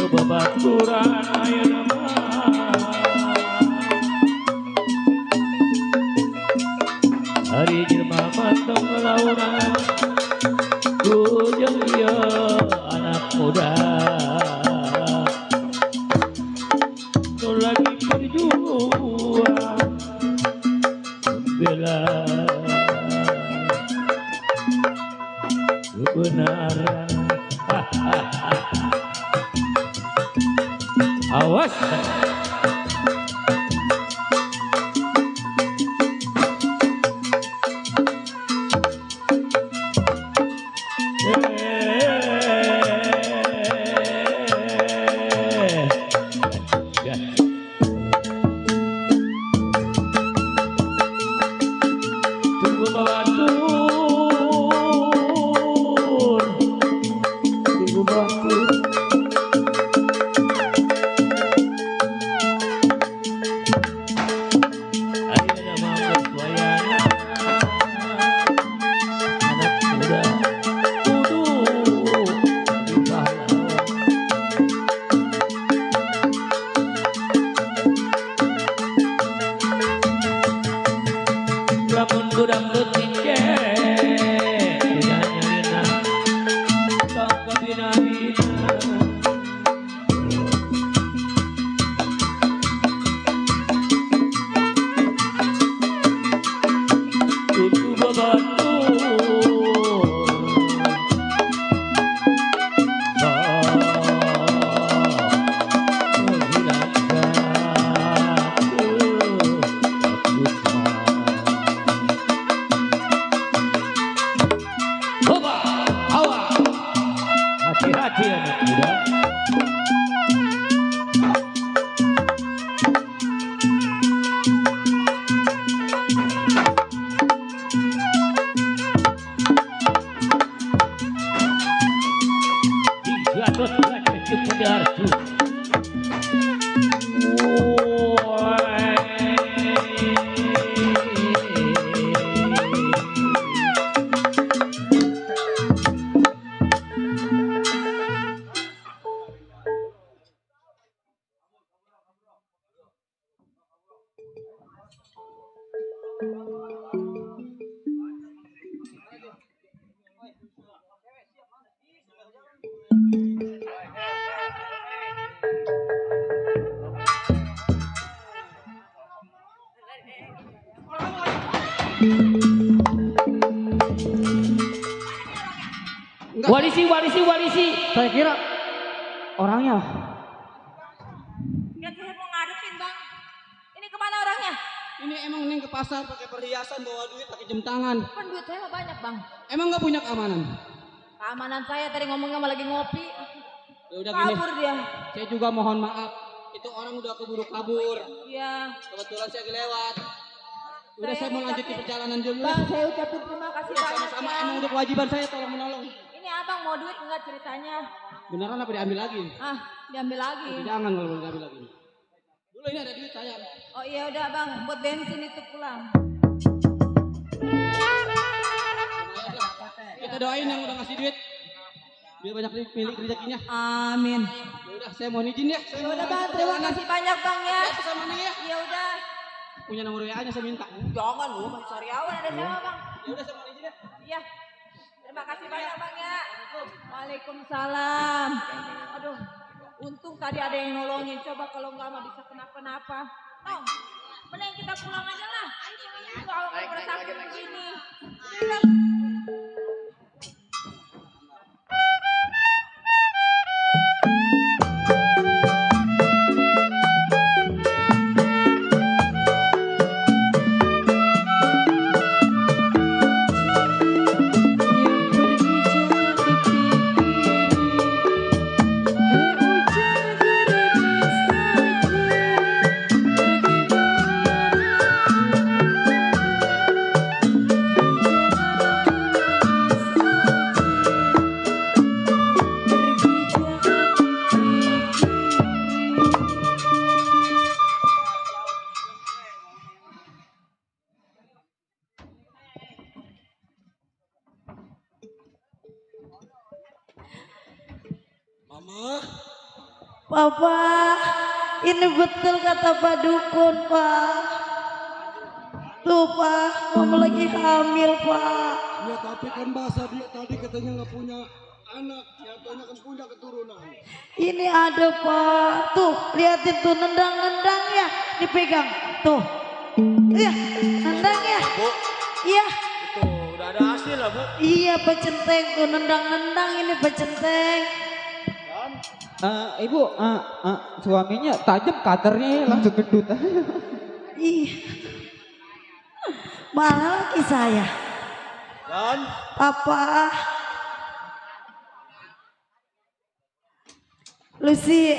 Bebaturan ayo nama hari jelma matang melauran kujeng dia anak muda tu lagi berjuang membela kebenaran. Awas. Tunggu batur. Lamun gudang luting ke tidak nyarina bangka bina-bina tutu babatur hati-hati anak muda. Gatot Kaca Sudarsu. Walisi. Saya kira orangnya. Ya saya mau ngadepin bang. Ini kemana orangnya? Ini emang Neng ke pasar pakai perhiasan, bawa duit, pakai jam tangan. Kan duit saya mah banyak bang. Emang nggak punya keamanan? Keamanan saya tadi ngomongnya malah lagi ngopi. Ya udah gini. Kabur dia. Saya juga mohon maaf. Itu orang udah keburu kabur. Iya. Kebetulan saya lewat. Udah saya mau lanjut di perjalanan dulu. Bang, saya ucapin terima kasih banyak Sama-sama ya. emang udah kewajiban saya tolong menolong. Ini abang mau duit enggak ceritanya? Beneran apa diambil lagi? Ah, diambil lagi. Jangan kalau boleh diambil lagi. Dulu ini ada duit saya. Oh iya udah bang, buat bensin itu pulang. Kita doain yang udah ngasih duit. Biar banyak milik rezekinya. Amin. Ya udah, saya mau izin ya. Saya Ya mau udah lanjut bang, terima perjalanan. kasih banyak bang ya. Ya, sama nih ya. Ya udah. Punya nomor WA-nya saya minta. Jangan lu, masih sariawan ada siapa bang? Ya udah, saya mau izin ya. Iya. Terima kasih banyak bang ya. Waalaikumsalam. Aduh, untung tadi ada yang nolongin. Coba kalau nggak mah bisa kenapa-napa. Tong, mending kita pulang aja lah. Kalau merasa begini. Udah. Papa, ini betul kata Pak Dukun, Pak. Tuh, Pak, Mama lagi hamil, Pak. Ya tapi kan bahasa dia tadi katanya nggak punya anak, nyatanya kan punya keturunan. Ini ada, Pak. Tuh, liatin tuh nendang-nendang ya, dipegang. Tuh. Iya, nendang ya. Bu, Iya. itu udah ada hasil lah, Bu. Iya, Pak Centeng tuh nendang-nendang ini Pak Centeng. Ibu, suaminya tajam katernya langsung gendut. Iya. Mana lagi saya? Dan Papa. Lucy,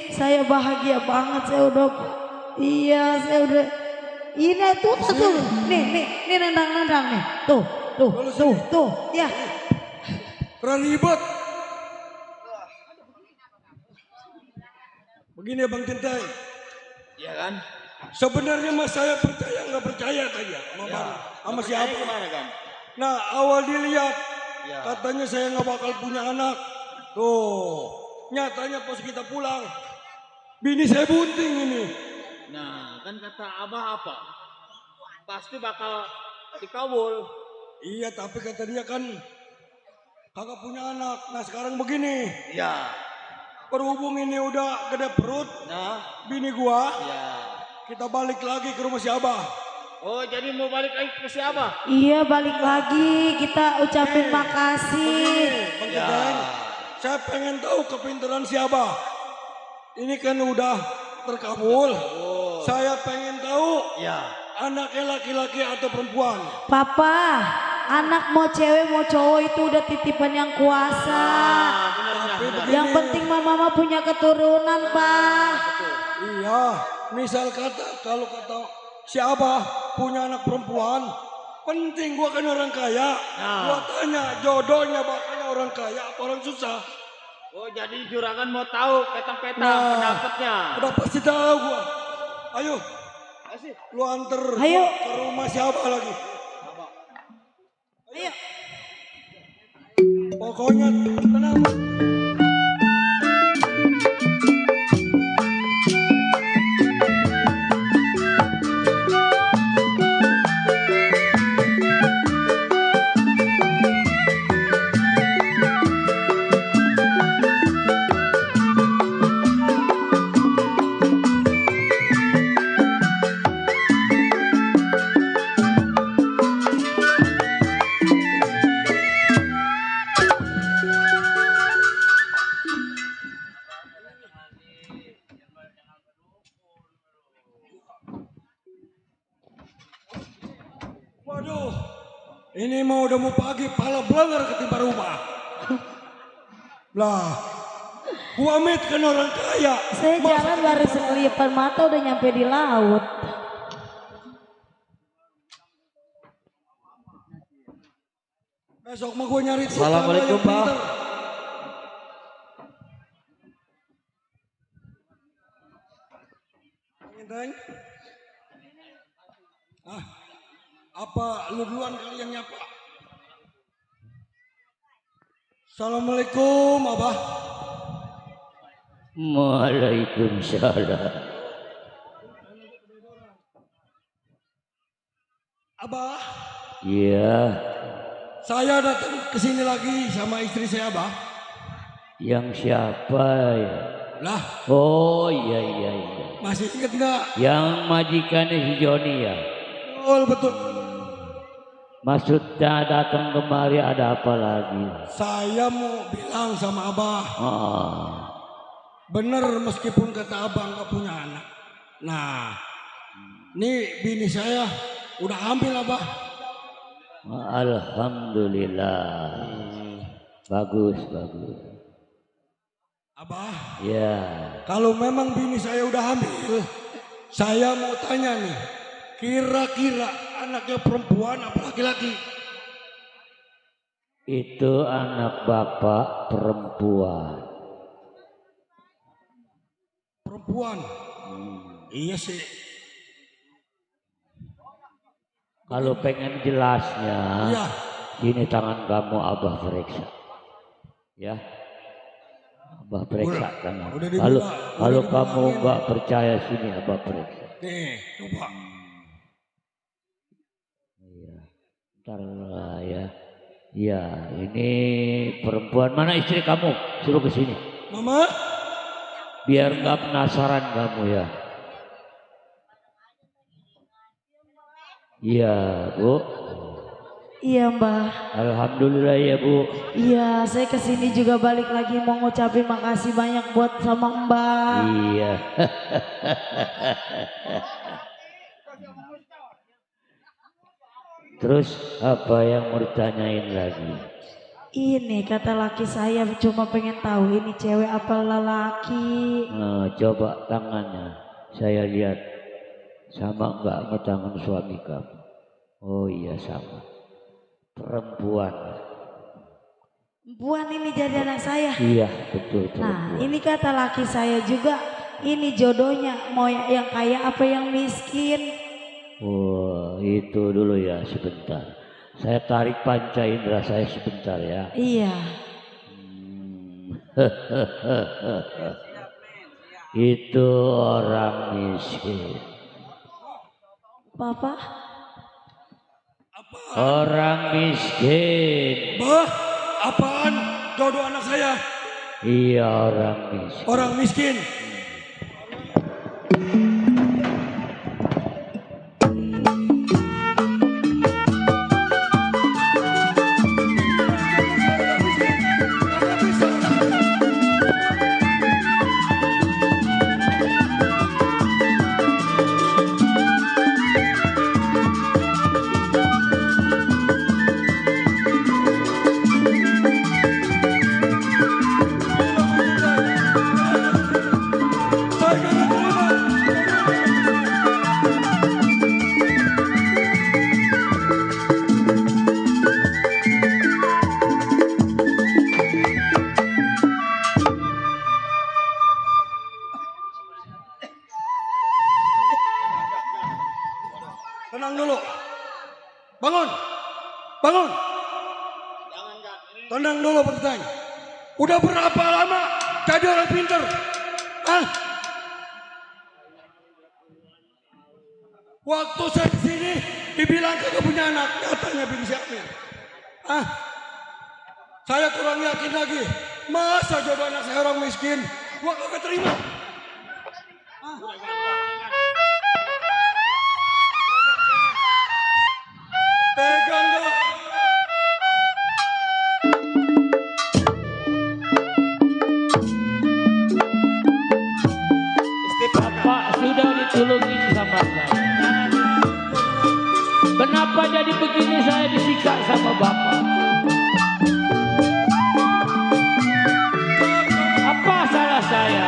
saya bahagia banget, saya udah, iya saya udah, ini tuh, nih nendang-nendang nih, tuh, ya. Kurang ribet. Begini ya Bang Centeng, iya kan? sebenarnya mas saya percaya nggak percaya tadi sama siapa? Gimana kan? Nah awal dilihat Ya. katanya saya nggak bakal punya anak. Tuh nyatanya pas kita pulang bini saya bunting ini. Nah, kan kata Abah apa? Pasti bakal dikabul. Iya tapi kata dia kan kagak punya anak. Nah sekarang begini, Iya. berhubung ini udah gede perut Nah, bini gua, iya. kita balik lagi ke rumah si Abah. Oh, jadi mau balik lagi ke si Abah? Iya balik lagi, kita ucapin makasih. Bang Centeng, saya pengen tahu kepintaran si Abah. Ini kan udah terkabul. Saya pengen tahu Iya. anaknya laki-laki atau perempuan. Papa, anak mau cewek mau cowok itu udah titipan yang kuasa. Yang penting mama punya keturunan, Pak. Iya, misal kata kalau kata si Abah punya anak perempuan, penting gua kan orang kaya. Gua tanya jodohnya bakalnya orang kaya apa orang susah. Oh, jadi juragan mau tahu petang-petang Nah. pendapatnya. Udah pasti tahu gua. Ayo, lu anter Ayo. gua ke rumah si Abah lagi. Ayo. Pokoknya tenang. Waduh, ini mau udah mau pagi, pala belangar ketimpa rumah. Lah, gua mit kan orang kaya. Saya jalan baru sekelipan mata udah nyampe di laut. Besok mah gue nyari tetangga Assalamualaikum, yang Pak. pinter. Nginteng. Apa lu duluan kali yang nyapa? Assalamualaikum, Abah. Waalaikumsalam. Abah, Iya, saya datang ke sini lagi sama istri saya, Abah. yang siapa ya? Lah, Oh iya iya iya. masih inget nggak? Yang majikannya si Joni ya. Betul, betul. Maksudnya datang kemari ada apa lagi? Saya mau bilang sama Abah, Ah, bener meskipun kata Abah nggak punya anak. Nah, nih bini saya udah hamil, Abah. alhamdulillah. Bagus bagus. Abah, Ya, kalau memang bini saya udah hamil, saya mau tanya nih, kira-kira anaknya perempuan apa laki-laki? itu anak bapak perempuan. Perempuan. Iya sih. Kalau pengen jelasnya, Iya. sini tangan kamu abah periksa. Ya, abah periksa tangan. udah Kalau dibilang- kalau udah kamu dibilangin. nggak percaya sini abah periksa. Nih, coba. Iya, ntar lah ya. Ya, ini perempuan. Mana istri kamu? Suruh ke sini. Mama, Biar nggak penasaran kamu ya. Iya, Bu. Iya Mbah. Alhamdulillah ya, Bu. Iya, saya kesini juga balik lagi mau ngucapin makasih banyak buat sama Mbah. Iya. Terus apa yang mau ditanyain lagi? Ini kata laki saya cuma pengen tahu ini cewek apa lelaki. Nah, coba tangannya. Saya lihat sama enggak sama tangan suami kamu? Oh iya sama. Perempuan. Perempuan ini jadi anak saya. Iya betul Nah, perempuan. ini kata laki saya juga, ini jodohnya mau yang kaya apa yang miskin. Oh itu dulu ya sebentar. Saya tarik panca indera saya sebentar ya. Iya. Itu orang miskin. Papa? Orang miskin. Bah, apaan? Jodoh anak saya. Iya orang miskin. Orang miskin. Saya kagak terima. Tenang dulu. Bangun. Bangun. Tenang dulu Benteng. Udah berapa lama jadi orang pinter? Hah? Waktu saya kesini dibilang kagak punya anak, katanya bini siapa? Hah? Saya kurang yakin lagi. Masa jodoh anak saya orang miskin? Gua kagak terima. Hah? Pegang gak? Bapak sudah ditolongin sama saya. Kenapa jadi begini saya disiksa sama bapak? Apa salah saya?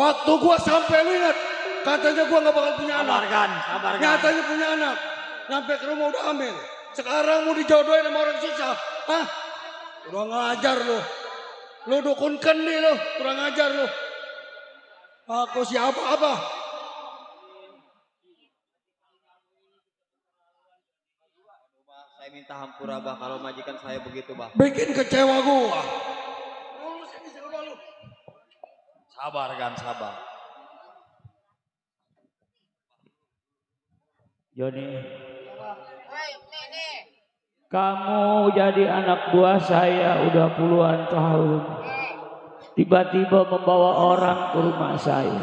Waktu gua sampai, lu ingat, katanya gua nggak bakal punya anak. Sabarkan. Nyatanya punya anak. Nyampe ke rumah udah hamil. Sekarang mau dijodohin sama orang susah. Hah? Kurang ajar lu. Lu dukun kendi lu. Kurang ajar lu. Aku siapa apa? Saya minta hampura bah kalau majikan saya begitu bah. Bikin kecewa gua. Sabar. Joni, kamu jadi anak buah saya udah puluhan tahun. Tiba-tiba membawa orang ke rumah saya.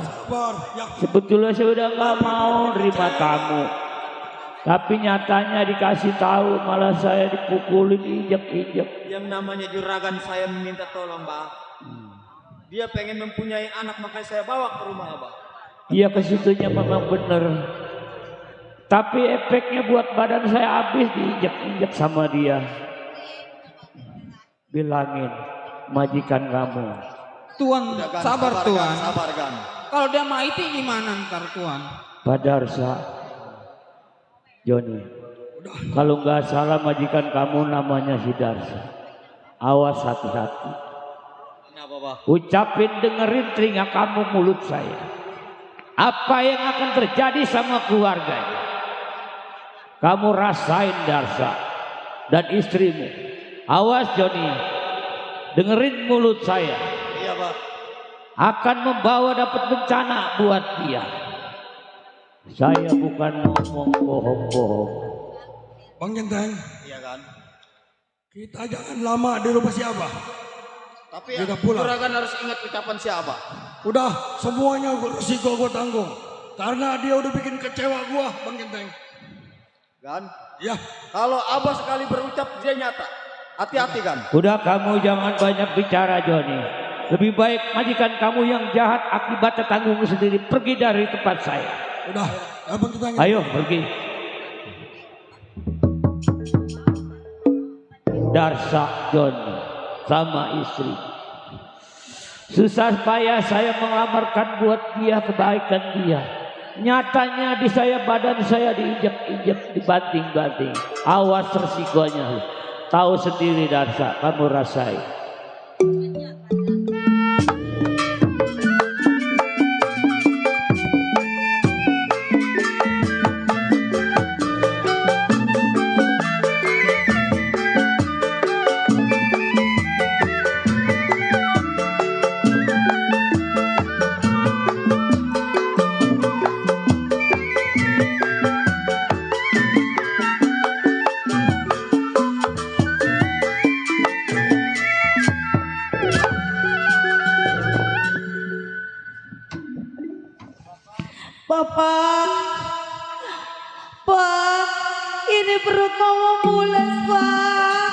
Sebetulnya saya udah gak mau nerima kamu. Tapi nyatanya dikasih tahu malah saya dipukulin, injek-injek. Yang namanya juragan saya meminta tolong bah. Dia pengen mempunyai anak makanya saya bawa ke rumah abah. Iya, kesitunya memang bener. Tapi efeknya buat badan saya habis diinjek-injek sama dia. Bilangin majikan kamu. Tuan, sabar Tuan. Sabarkan. Kalau dia mati gimana ntar Tuan? Padarsa, Joni, kalau nggak salah majikan kamu namanya Sidarsa. Awas hati-hati. Kenapa bah? Ucapin, dengerin telinga kamu mulut saya. Apa yang akan terjadi sama keluarganya? Kamu rasain Darsa dan istrimu. Awas Joni, dengerin mulut saya. Iya bah. Akan membawa dapat bencana buat dia. Saya bukan ngomong bohong-bohong. Bang Genteng, Iya kan? kita jangan lama di rumah siapa. Tapi Udah pulang. juragan harus ingat ucapan siapa. Udah, semuanya resiko gue tanggung. Karena dia udah bikin kecewa gue, Bang Genteng. Kan? Ya, Kalau abah sekali berucap dia nyata. Hati-hati kan? Udah, kamu jangan banyak bicara Joni. Lebih baik majikan kamu yang jahat akibatnya tanggung sendiri. Pergi dari tempat saya. udah. Bang Genteng. Ayo pergi. Darsa Joni sama istri. Susah payah saya mengamarkan buat dia kebaikan dia. Nyatanya di saya badan saya diinjek-injek, dibanting-banting. Awas resikonya. Tahu sendiri Darsa, kamu rasain. Bapak, Pak, ini perut mama mules, Pak.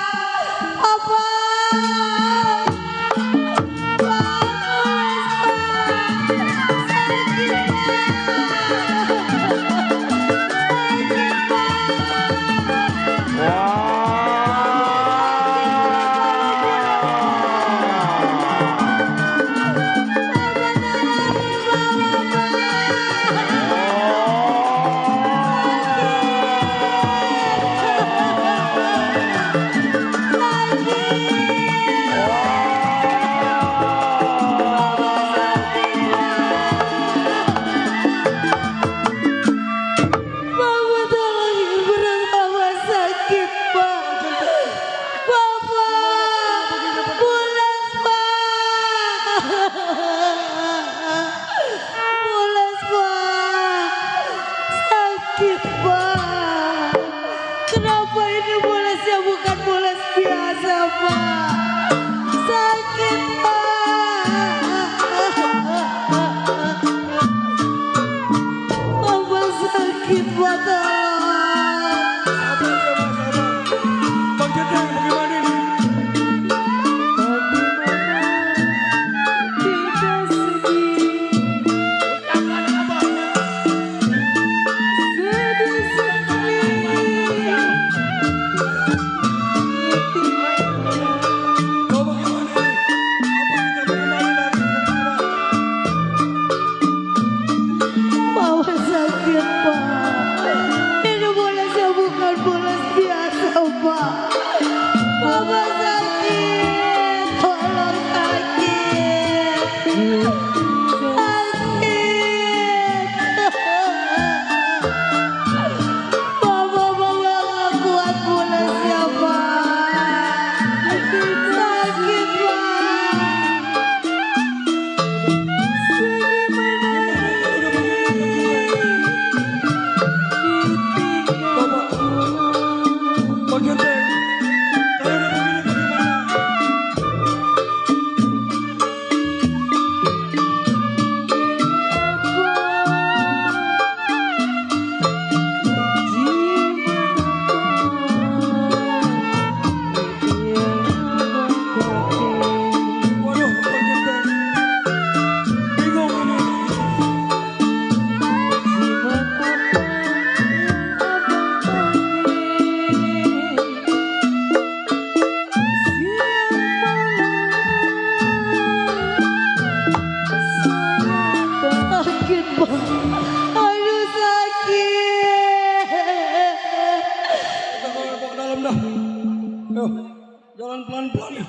Apa? Kenapa ini mulesnya bukan mules biasa, Pak? Sakit, Pak. Apa sakit, Pak? Bang Genteng, bagaimana ini? Tidak sedih. Kau bagaimana ini? Apa pelan ya.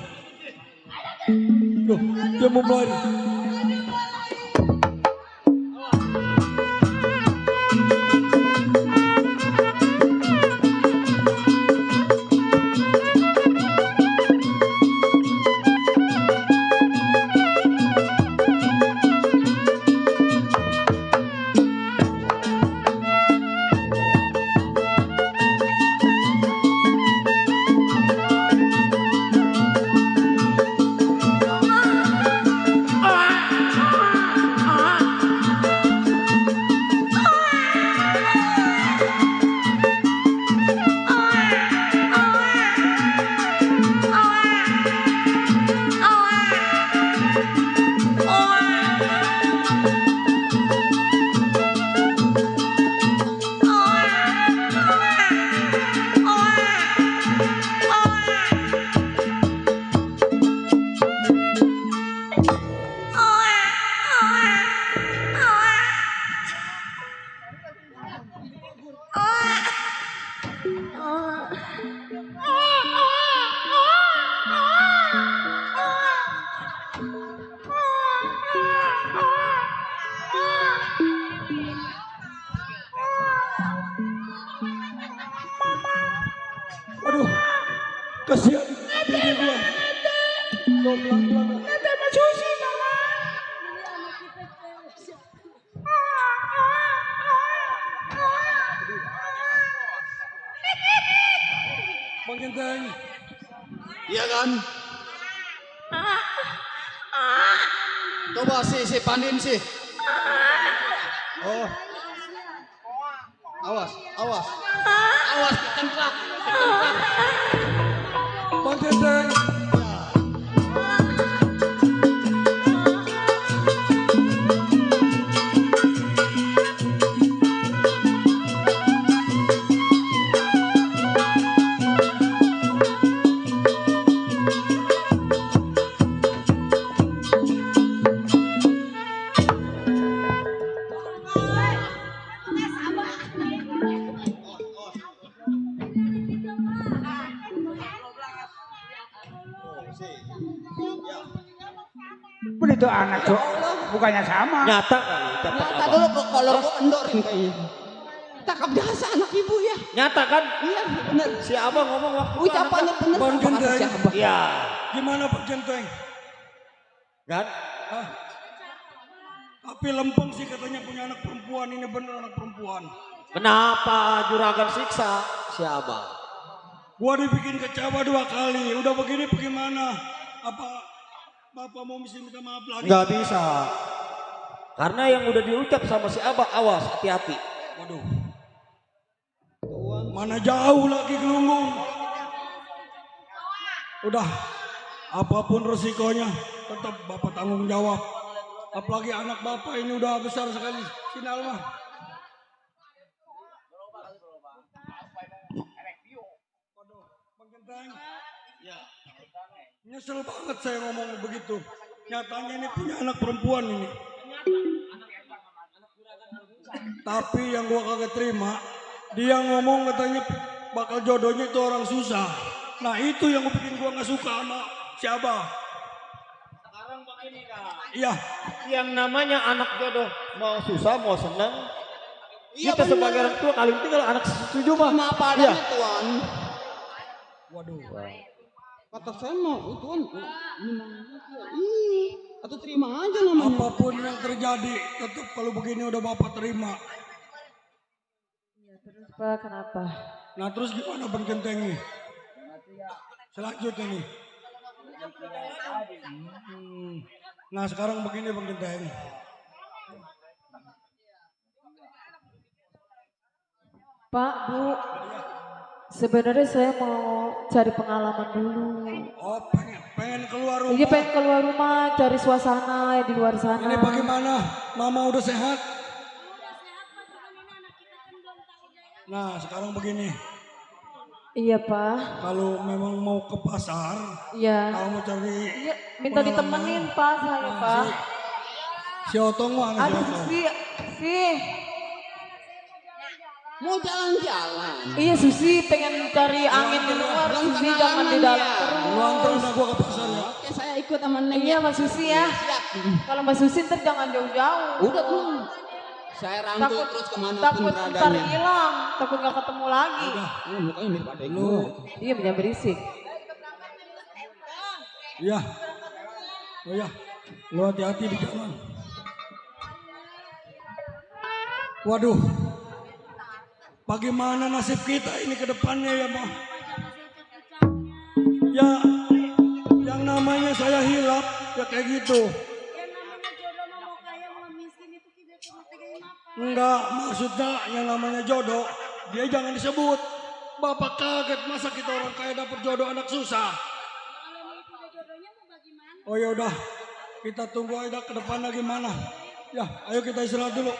Loh, dia mau berlari. Aduh, kasihan bini gua. Lo pelan-pelan. Bang Genteng. Iya kan? Coba si Pandin sih. Oh. Awas, awas. Awas, tengklak. Bang Genteng. Itu anak cok, bukannya sama. Nyata kali. Nyata dulu kok kolor gua kendorin kayaknya. Cakep biasa anak ibu ya. Nyata kan? Iya bener. Si Abah ngomong waktu Ucapannya bener. Bang Genteng. Iya. Gimana Bang Genteng? Kan? Hah? Tapi lempeng sih katanya punya anak perempuan. Ini bener anak perempuan. Kenapa juragan siksa si Abah? Gua dibikin kecewa 2 kali. Udah begini bagaimana? Apa Bapak mau mesti minta maaf lagi? Nggak bisa. Karena yang udah diucap sama si Abah, awas, hati-hati. Waduh. Mana jauh lagi gelunggung. Udah, apapun resikonya, tetap Bapak tanggung jawab. Apalagi anak Bapak ini udah besar sekali. Sini Alma. Waduh, Bang Genteng. Ya. Nyesel banget saya ngomong begitu. Nyatanya ini punya anak perempuan ini. Tapi yang gua kagak terima, dia ngomong katanya bakal jodohnya itu orang susah. Nah itu yang bikin gua nggak suka sama si Abah. Sekarang begini Kak. Iya. Yang namanya anak jodoh, mau susah mau senang. Iya, kita bener. sebagai orang tua kali tinggal anak setuju mah. Sama apa adanya tuan. Waduh. Kata saya mau tuan. Atau terima aja namanya. Apapun yang terjadi, tetap kalau begini udah Bapak terima. Ya, terus Pak, kenapa? Nah terus gimana Bang Genteng nih? Selanjutnya nih. Nah sekarang begini Bang Genteng. Pak, Bu, sebenarnya saya mau cari pengalaman dulu. Oh pengen keluar rumah. Iya, pengen keluar rumah, cari suasana di luar sana. Ini bagaimana? Mama udah sehat? Nah sekarang begini. Iya, Pak. Kalau memang mau ke pasar, Iya. kalau mau cari Iya, minta ditemenin, Pak, saya, Pak. Si Otong mana si Aduh, Otong? si. Mau jalan-jalan. Iya Susi pengen cari angin di luar. Susi jangan di dalam Lu anterin terus. gua ke pasar ya. Oke, saya ikut sama Neng. Iya Mbak Susi ya. Kalau Mbak Susi ntar jangan jauh-jauh. Udah tuh. Saya rangkul Takut terus kemanapun takut ntar beradanya. hilang. Takut gak ketemu lagi. Mukanya mirip adek Lu, Iya jangan berisik. iya. Oh iya, lu hati-hati di jalan. Waduh, bagaimana nasib kita ini ke depannya ya, Bang? Ya, yang namanya saya hilap, ya kayak gitu. Enggak, maksudnya yang namanya jodoh, dia jangan disebut. Bapak kaget masa kita orang kaya dapat jodoh anak susah. Oh ya udah, kita tunggu aja ke depannya gimana. Ya, ayo kita istirahat dulu.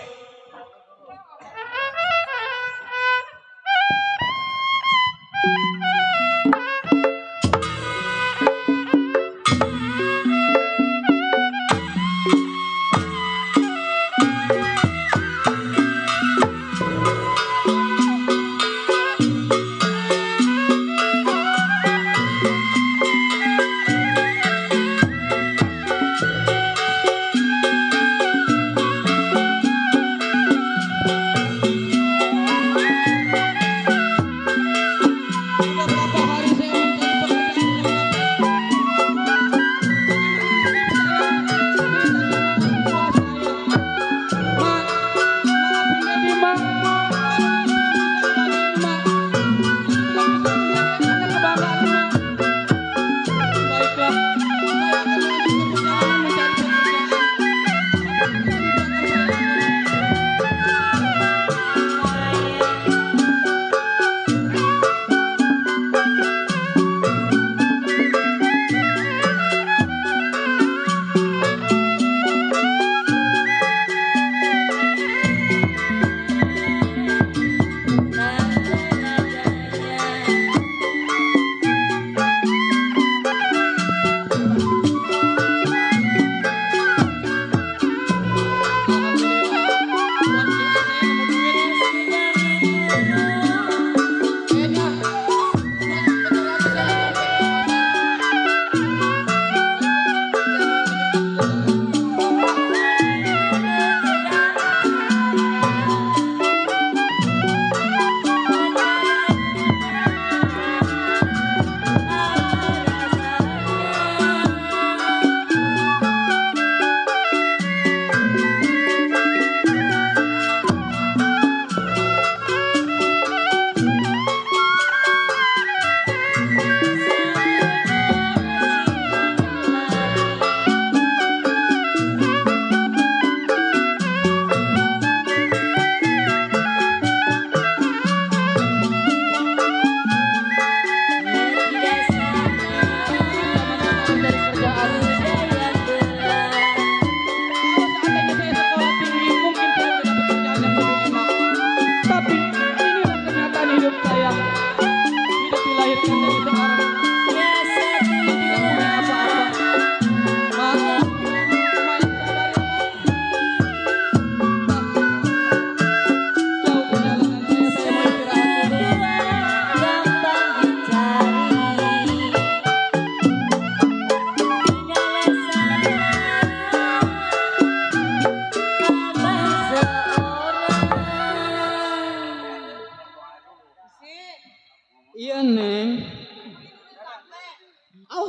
Iya Neng.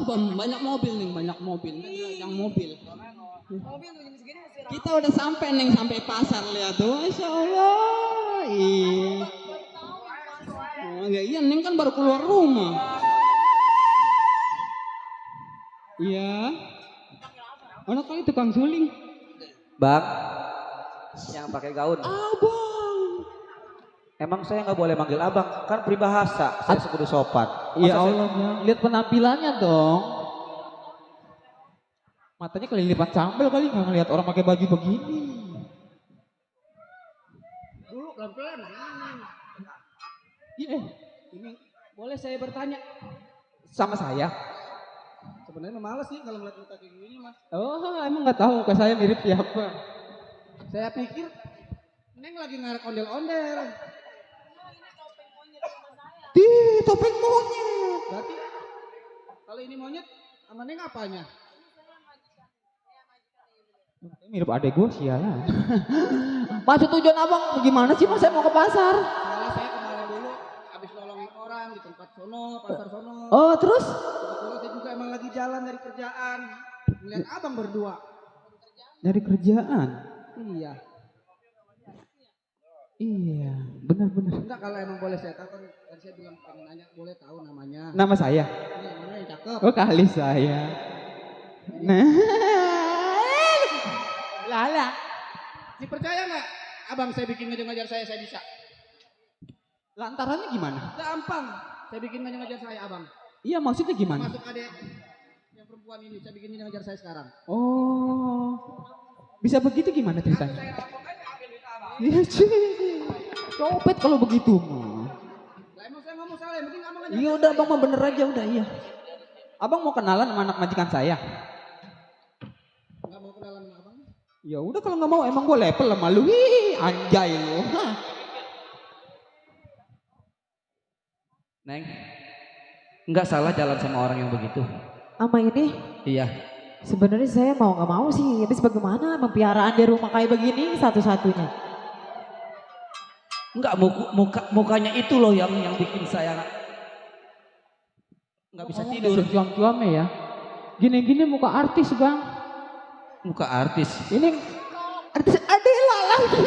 Banyak mobil Neng, banyak mobil. Yang mobil. Kita udah sampai Neng, sampai pasar lihat tuh. Masya Allah. Iya. Oh, iya Neng kan baru keluar rumah. Iya. Mana kali tukang suling? Bang, yang pakai gaun. Abang. Emang saya nggak boleh manggil abang, kan peribahasa. Saya sekudu sopan. Ya Allah, Bang. Lihat penampilannya dong. Matanya kelilipan sambal kali nggak ngelihat orang pakai baju begini. Dulu pelan-pelan. Iya, ini boleh saya bertanya? Sama saya. Sebenarnya males sih kalau ngeliat muka kayak gini Mas. Oh, emang nggak tahu muka saya mirip siapa? Saya pikir Neng lagi ngarek ondel-ondel. topeng monyet. Berarti kalau ini monyet, sama Neng apanya? Mirip adek gue sialan. Maksud tujuan abang gimana sih mas? Saya mau ke pasar. Soalnya saya kemarin dulu habis nolongin orang di tempat sono, pasar sono. Oh terus? Kebetulan saya juga emang lagi jalan dari kerjaan. Ngeliat abang berdua. Dari kerjaan? Iya. Iya, benar-benar. Enggak, kalau emang boleh saya tahu kan tadi saya bilang pengen nanya, boleh tahu namanya. Nama saya? Iya, namanya yang cakep. Oh kali saya. Nah. Lala. Dipercaya nggak? Abang saya bikin ngejar-ngejar saya bisa. Lantarannya gimana? Gampang. Saya bikin ngejar-ngejar saya abang. Iya maksudnya gimana? Masuk adek yang perempuan ini, saya bikin ngejar saya sekarang. Oh. Bisa begitu gimana ceritanya? Saya rampok aja ambil duit abang. Iya sih. Copet kalau begitu mah. Lah emang saya ngomong salah, yang penting abang aja. Iya udah abang mah bener aja udah iya. Abang mau kenalan sama anak majikan saya? Nggak mau kenalan sama abang? Ya udah kalau nggak mau emang gue level sama lu. Ih, anjay lu. Hah. Neng, nggak salah jalan sama orang yang begitu. Ama ini Iya. sebenarnya saya mau nggak mau sih. Habis bagaimana mempiaraan di rumah kayak begini satu-satunya. Enggak, mukanya itu loh yang bikin saya nggak bisa tidur. Cuam-cuamnya ya. Gini-gini muka artis bang. Muka artis. Ini artis Adela lagi.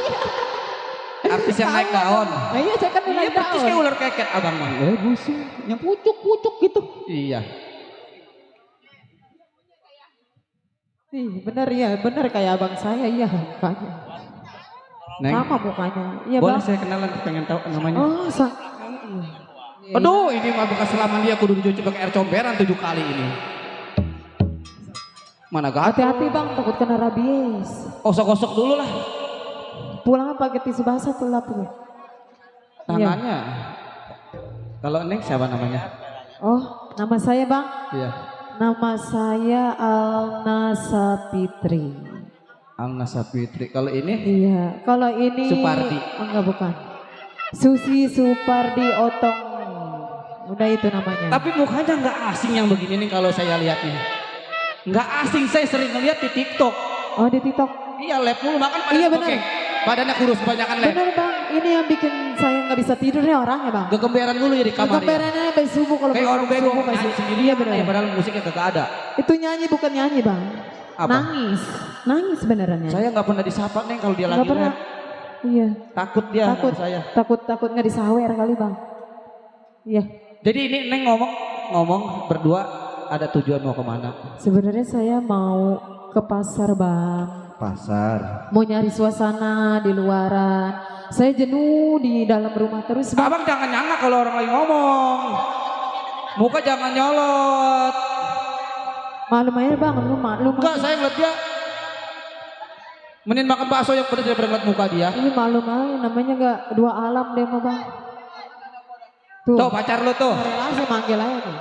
Artis yang naik daun. Nah, iya saya kan Iya naik persis daun. kayak ular keket abang mah. Busuk. Yang pucuk-pucuk gitu. Iya. Ih, bener ya, bener kayak abang saya, iya mukanya. Neng, Sama mukanya. Iya boleh bang. saya kenalan, pengen tahu namanya. Oh, Aduh, ini mah bekas selama dia kudu dicuci pakai air comberan 7 kali ini. Mana gak? hati-hati bang, takut kena rabies. Gosok-gosok dulu lah Pulangnya pakai tisu basah tuh lap ya. tangannya. Kalau Neng siapa namanya? Oh, nama saya bang. Iya. Nama saya Alna Sapitri. Alna Sapitri. Kalau ini? Iya, kalau ini Supardi. Oh, enggak bukan. Susi Supardi Otong. Udah itu namanya. Tapi mukanya nggak asing yang begini nih kalau saya lihat nih. Nggak asing, saya sering ngeliat di TikTok. Oh di TikTok. Iya, lab mulu makan pada Iya, bokeh. Badannya kurus kebanyakan lab. Bener bang, ini yang bikin saya nggak bisa tidur nih orangnya bang. Gegemberan dulu ya di kamar ya. Gegemberannya sampai subuh kalau Kayak orang bego subuh masih. nyanyi sendiri Iya bener. ya, padahal musiknya kagak ada. Itu nyanyi bukan nyanyi bang. Apa? Nangis sebenarnya. Saya nggak pernah disapa Neng kalau dia Nggak lagi pernah. rap. Iya. Takut dia Takut. sama saya. Takut nggak disawer kali bang. Iya. Jadi ini Neng ngomong berdua ada tujuan mau kemana? Sebenarnya saya mau ke pasar bang. Pasar. Mau nyari suasana di luaran. Saya jenuh di dalam rumah terus bang. Abang jangan nyangka kalau orang lagi ngomong. Muka jangan nyolot. Maklum aja bang, lu maklum. Enggak, saya ngeliat dia. Mending makan bakso yang pedas daripada ngeliat muka dia. Ini maklum aja, namanya gak dua alam deh mah bang. Tuh pacar lu tuh. Relasi manggil aja nih.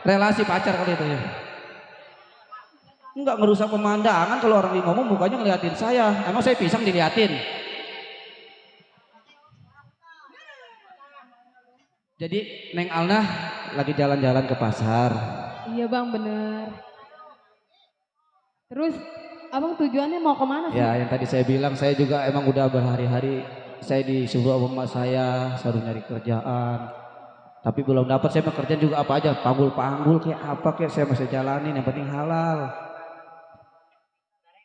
Relasi pacar kali itu ya. Enggak ngerusak pemandangan kalau orang lagi ngomong mukanya ngeliatin saya. Emang saya pisang diliatin. Jadi Neng Alna lagi jalan-jalan ke pasar. Iya bang bener. Terus abang tujuannya mau kemana sih? Ya yang tadi saya bilang saya juga emang udah berhari-hari saya disuruh sama emak saya suruh nyari kerjaan. Tapi belum dapat, saya mau kerjaan juga apa aja, panggul-panggul kayak apa kayak saya masih jalanin, yang penting halal.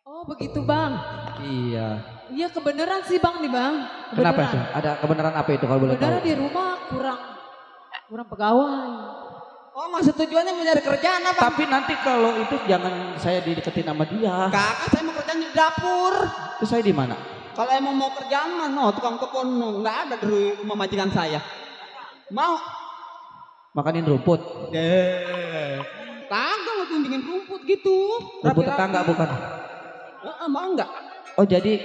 Oh begitu bang. Iya. Iya kebenaran sih bang nih bang. Kenapa itu? Ada kebenaran apa itu kalau boleh tahu? Kebenaran di rumah kurang pegawai. Oh maksud tujuannya mau nyari kerjaan apa? Tapi nanti kalau itu jangan saya dideketin sama dia. Kakak saya mau kerjaan di dapur. Terus saya di mana? Kalau emang mau kerjaan mah no, tukang kebun no, nggak ada di rumah majikan saya. Mau? Makanin rumput. Kagak mau kunjungin rumput gitu. Rumput tetangga bukan? Mau enggak? Oh jadi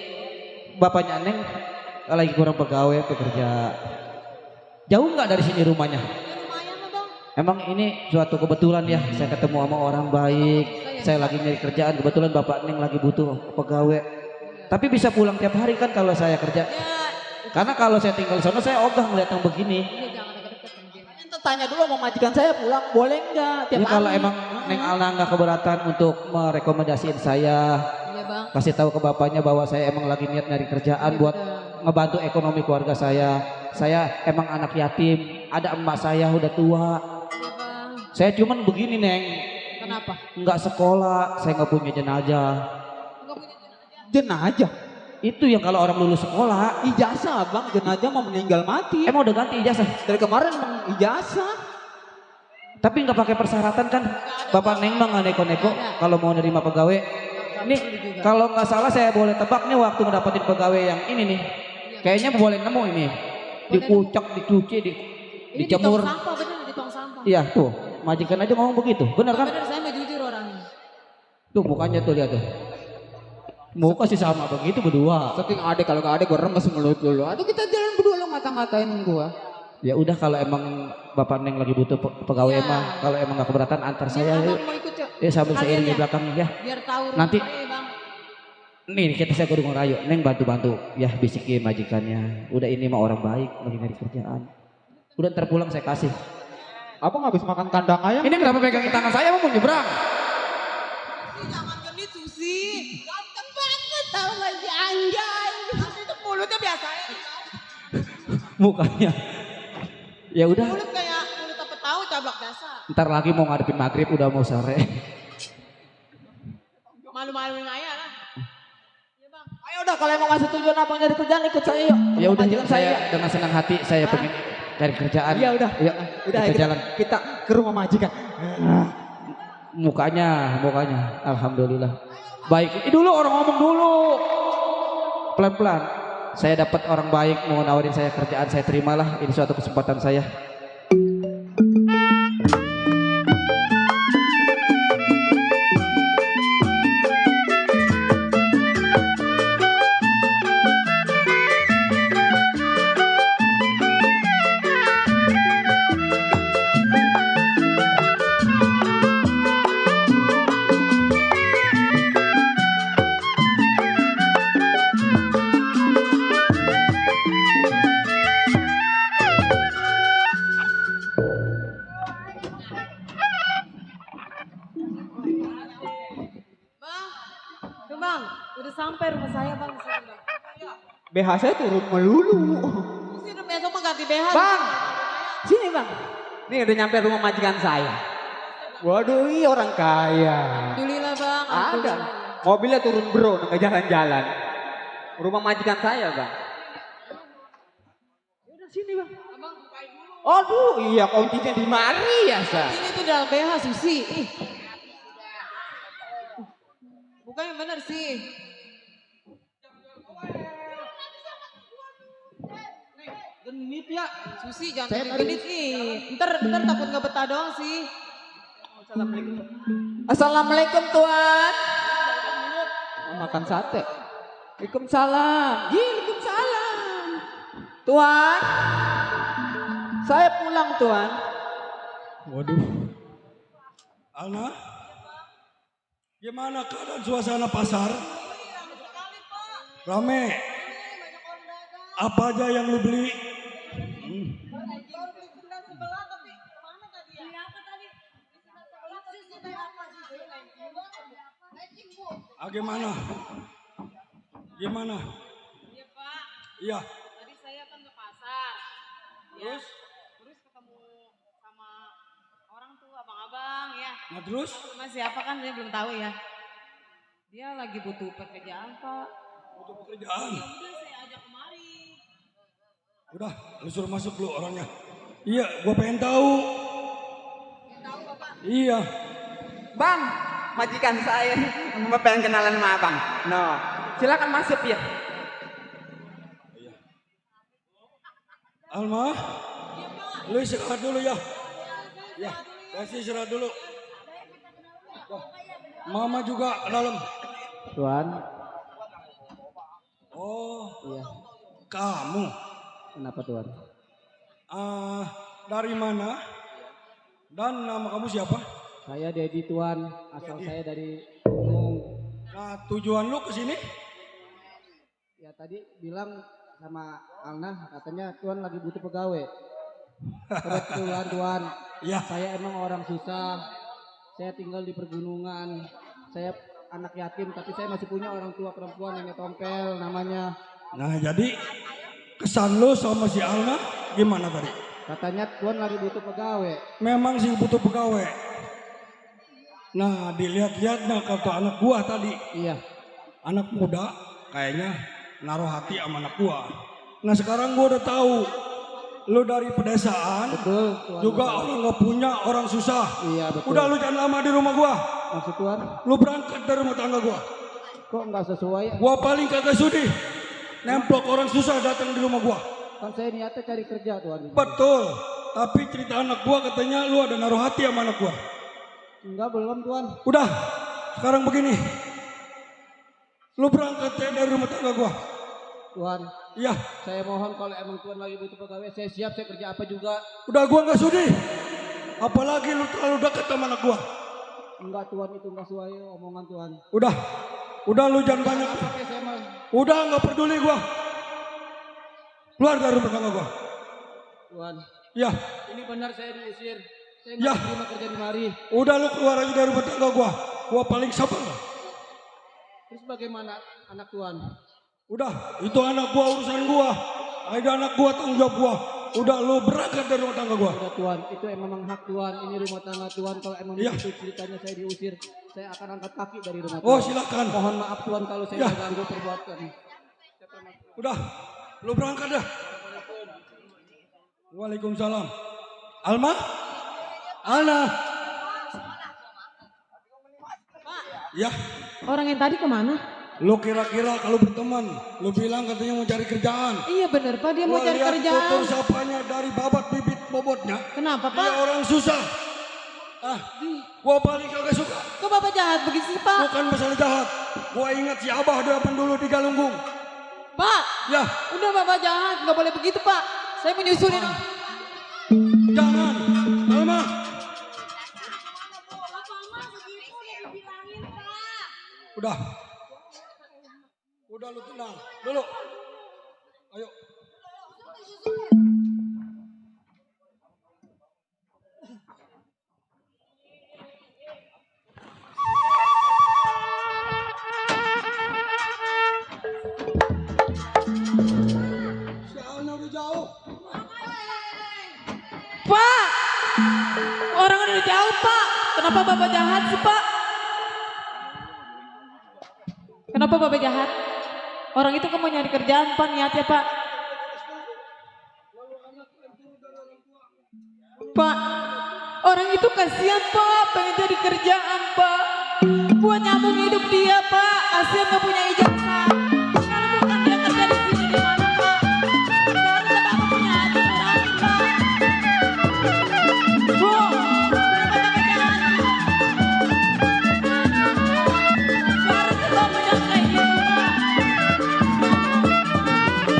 bapaknya Neng lagi kurang pegawai pekerja. Jauh nggak dari sini rumahnya? Emang ini suatu kebetulan ya, saya ketemu sama orang baik, saya lagi nyari kerjaan, kebetulan bapak Neng lagi butuh pegawai. Tapi bisa pulang tiap hari kan kalau saya kerja. Karena kalau saya tinggal di sana saya ogah ngeliat yang begini. tanya dulu mau majikan saya pulang boleh enggak tiap Ini kalau hari. emang Neng Alna nggak keberatan untuk merekomendasiin saya, Iya bang. kasih tahu ke bapaknya bahwa saya emang lagi niat nyari kerjaan Iya, buat bener. ngebantu ekonomi keluarga saya. Saya emang anak yatim, ada emak saya udah tua. Iya bang. Saya cuman begini Neng, Kenapa? nggak sekolah, saya nggak punya jenazah. Enggak punya jenazah. Jenazah. Itu yang kalau orang lulus sekolah, Ijazah bang, jenazah mau meninggal mati. emang udah ganti ijazah. Dari kemarin emang ijazah. Tapi nggak pakai persyaratan kan? Bapak Neng mah nggak neko-neko kalau mau nerima pegawai. Nih kalau nggak salah saya boleh tebak nih waktu ngedapetin pegawai yang ini nih. Kayaknya boleh nemu ini. Dikucek, dicuci, Ini dijemur. di tong sampah bener di tong sampah. Iya tuh, majikan aja ngomong begitu. Benar kan? Bener saya mah jujur orangnya. Tuh mukanya tuh lihat tuh. Muka sih sama begitu berdua. Saking adek kalau gak adek gue remes mulut dulu. Atau kita jalan berdua lo ngata-ngatain gue. Ya udah kalau emang Bapak Neng lagi butuh pegawai Iya. mah, kalau emang nggak keberatan antar saya Abang yuk. mau ikut yuk. Ya sambil Sekalian seiring di ya. belakang ya. Biar tahu Nanti- rumahnya, bang. Nih kita saya kudu ngerayu, Neng bantu-bantu ya bisikin majikannya. Udah ini mah orang baik lagi nyari kerjaan. Udah ntar pulang saya kasih. Abang habis makan kandang ayam. Ini kenapa pegangin tangan saya mau nyebrang? Jangan genit Susi. Ganteng banget tau gak sih anjay. Susi itu mulutnya biasa aja. Mukanya. Ya udah, Mulut kayak mulut apa tahu cablak dasar. ntar lagi mau ngadepin maghrib udah mau sore. Malu-maluin aja lah. Iya bang. Ayo udah kalau emang masih tujuan abang nyari kerjaan ikut saya yuk. Ya udah Majikan saya dengan senang hati saya pengen cari kerjaan. Iya udah. Yuk, Udah kita kita, jalan. kita ke rumah majikan. Mukanya, alhamdulillah. Baik, ini dulu orang ngomong dulu. Pelan-pelan. Saya dapat orang baik mau nawarin saya kerjaan, saya terimalah. Ini suatu kesempatan saya. Bang. Tuh bang. Udah sampai rumah saya bang. Sini, bang. BH saya turun melulu. Susi udah besok mah ganti BH. Bang. Sini bang. Nih udah nyampe rumah majikan saya. Waduh ini orang kaya. Alhamdulillah bang. Ada. Alhamdulillah. Mobilnya turun bro, nggak jalan-jalan. Rumah majikan saya bang. Udah sini bang. Abang bukain dulu. Aduh iya kuncinya di mari ya sa. Ini tuh dalam BH Susi. Ih. Bukan yang bener sih. Genit ya. Susi jangan genit nih. Ntar takut nggak betah doang sih. Assalamualaikum tuan. Mau makan sate. Waalaikumsalam. Waalaikumsalam. Tuan. Saya pulang tuan. Waduh. Alna? Gimana keadaan suasana pasar? Rame. Apa aja yang lu beli? Gimana? Gimana? Iya Pak. Iya. Tadi saya kan ke pasar. Terus? Terus ketemu sama orang tuh abang-abang ya. Nah terus? Sama siapa kan saya belum tahu ya. Dia lagi butuh pekerjaan Pak. Butuh pekerjaan. Ya udah saya ajak kemari. Udah, lu suruh masuk lu orangnya. Iya, gua pengen tahu. Tahu Bapak? Iya. Bang, majikan saya mau pengen kenalan sama abang. No, silakan masuk ya. Alma, lu istirahat dulu ya. Ya, kasih istirahat dulu. Dah. Mama juga ke dalam. Tuan, Oh, iya. kamu. Kenapa tuan? Dari mana? Dan nama kamu siapa? Saya Dedi tuan, asal saya dari Gunung. Nah, tujuan lu ke sini? Ya tadi bilang sama Alna katanya tuan lagi butuh pegawai. Kebetulan Tuan, Ya. saya emang orang susah. Saya tinggal di pergunungan. Saya anak yatim, tapi saya masih punya orang tua perempuan nenek Tompel namanya. Nah jadi kesan lu sama si Alma gimana tadi? Katanya Tuan lagi butuh pegawai. Memang sih butuh pegawai. Nah dilihat-lihatnya kata anak gua tadi. Iya. Anak muda kayaknya naruh hati sama anak gua. Nah sekarang gua udah tahu. Lu dari pedesaan. Betul Tuan. Juga orang gak punya, orang susah. Iya betul. Udah lu jangan lama di rumah gua. Maksud Tuan? Lu berangkat dari rumah tangga gua. Kok nggak sesuai? Gua paling kagak sudi nemplok orang susah datang di rumah gua. Kan saya niatnya cari kerja Tuan. Betul. Tapi cerita anak gua katanya lu ada naruh hati sama anak gua. Enggak belum Tuan. Udah. Sekarang begini. Lu berangkat dari rumah tangga gua. Tuan. Iya. Saya mohon kalau emang Tuan lagi butuh pegawai, saya siap, saya kerja apa juga. Udah gua nggak sudi. Apalagi lu terlalu dekat sama anak gua. Enggak Tuan, itu enggak sesuai omongan Tuan. Udah lu jangan banyak. Udah nggak peduli gua. Keluar dari rumah tangga gua. Tuan. Ya. Ini benar saya diusir. Saya Ya. nggak terima kerja di mari. Udah lu keluar aja dari rumah tangga gua. Gua paling sabar. Terus bagaimana anak Tuan? Udah, itu anak gua urusan gua. Ada anak gua tanggung jawab gua. Udah lu berangkat dari rumah tangga gua. Udah Tuan, itu emang hak Tuan. Ini rumah tangga Tuan. Kalau emang Ya. begitu ceritanya saya diusir, saya akan angkat kaki dari rumah Tuan. Oh silakan. Mohon maaf Tuan kalau saya Ya. mengganggu perbuatan. Udah, lu berangkat dah. Waalaikumsalam. Alma? Alna? Ya, Orang yang tadi kemana? lu kira-kira kalau berteman, lu bilang katanya mau cari kerjaan. Iya bener Pak, dia mau Gua cari lihat kerjaan. tutur sapanya dari babat bibit bobotnya. Kenapa Dia Pak? orang susah. Gua paling kagak suka. Kok Bapak jahat begitu sih Pak? Bukan masalah jahat. Gua ingat si Abah depan dulu di Galunggung. Pak, Ya, udah Bapak jahat, nggak boleh begitu Pak. Saya menyusulin. jangan. Alma. Udah. Udah lu tenang. Dulu. Ayo. Si Alna udah jauh. Pak, orang udah jauh Pak. Kenapa Bapak jahat sih Pak? Kenapa Bapak jahat? Orang itu kan mau nyari kerjaan Pak, niatnya Pak. Pak, orang itu kasihan Pak, pengen jadi kerjaan Pak. Buat nyambung hidup dia Pak, kasihan gak punya ijazah. Kalau bukan dia kerja di sini di mana Pak? Seharusnya Bapak punya hati nurani Pak. Bu, kenapa Bapak jahat? Seharusnya Bapak jangan kayak gitu Pak.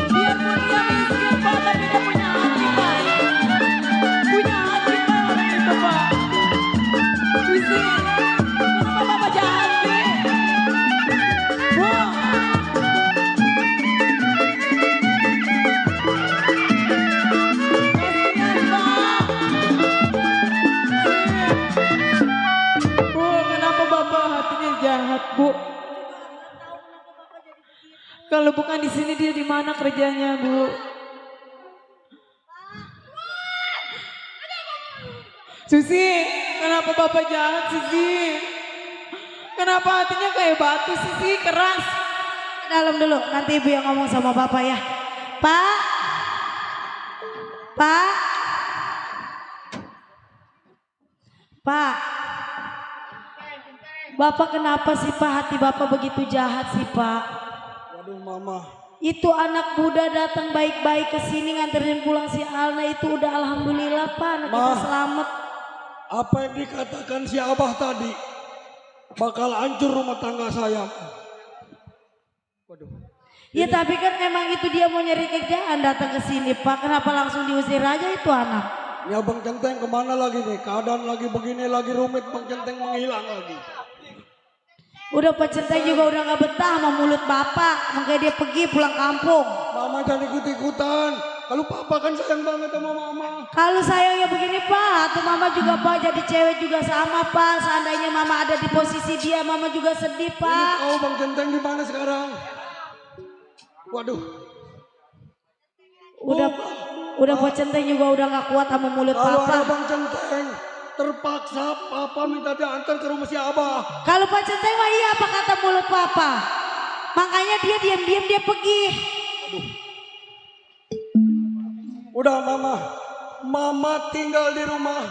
Biarpun dia miskin Pak, tapi dia punya hati Pak. Punya hati Pak orang itu Pak. Isi, kenapa Bapak jahat sih? Bu. Kasihan Pak. Bu, kenapa Bapak hatinya jahat Bu? Kalau bukan di sini dia di mana kerjanya Bu? Susi, kenapa Bapak jahat Susi? Kenapa hatinya kayak batu Susi, keras? Dalam dulu, nanti ibu yang ngomong sama bapak ya. Pak, Pak, Pak, Bapak kenapa sih Pak hati Bapak begitu jahat sih Pak? Waduh mama. Itu anak muda datang baik-baik ke sini nganterin pulang si Alna itu udah alhamdulillah Pak, anak kita selamat. Apa yang dikatakan si Abah tadi bakal hancur rumah tangga saya. Waduh. Ya tapi kan memang itu dia mau nyari kerjaan datang ke sini Pak. Kenapa langsung diusir aja itu anak? Ya Bang Centeng kemana lagi nih? Keadaan lagi begini lagi rumit, Bang Centeng menghilang lagi. Udah Pak Centeng juga udah gak betah sama mulut Bapak. Makanya dia pergi pulang kampung. Mama jangan ikut-ikutan. Kalau papa kan sayang banget sama mama. Kalau sayangnya begini Pak, tuh mama juga Pak jadi cewek juga sama Pak. Seandainya mama ada di posisi dia, mama juga sedih Ini Pak. tahu Bang Centeng di mana sekarang? Waduh. Udah Pak Centeng juga udah gak kuat sama mulut Kalau ada Papa. Bang Centeng, terpaksa papa minta diantar ke rumah si Abah. Kalau Pak Centeng mah iya apa kata mulut Papa. Makanya dia diam-diam dia pergi. Udah mama tinggal di rumah.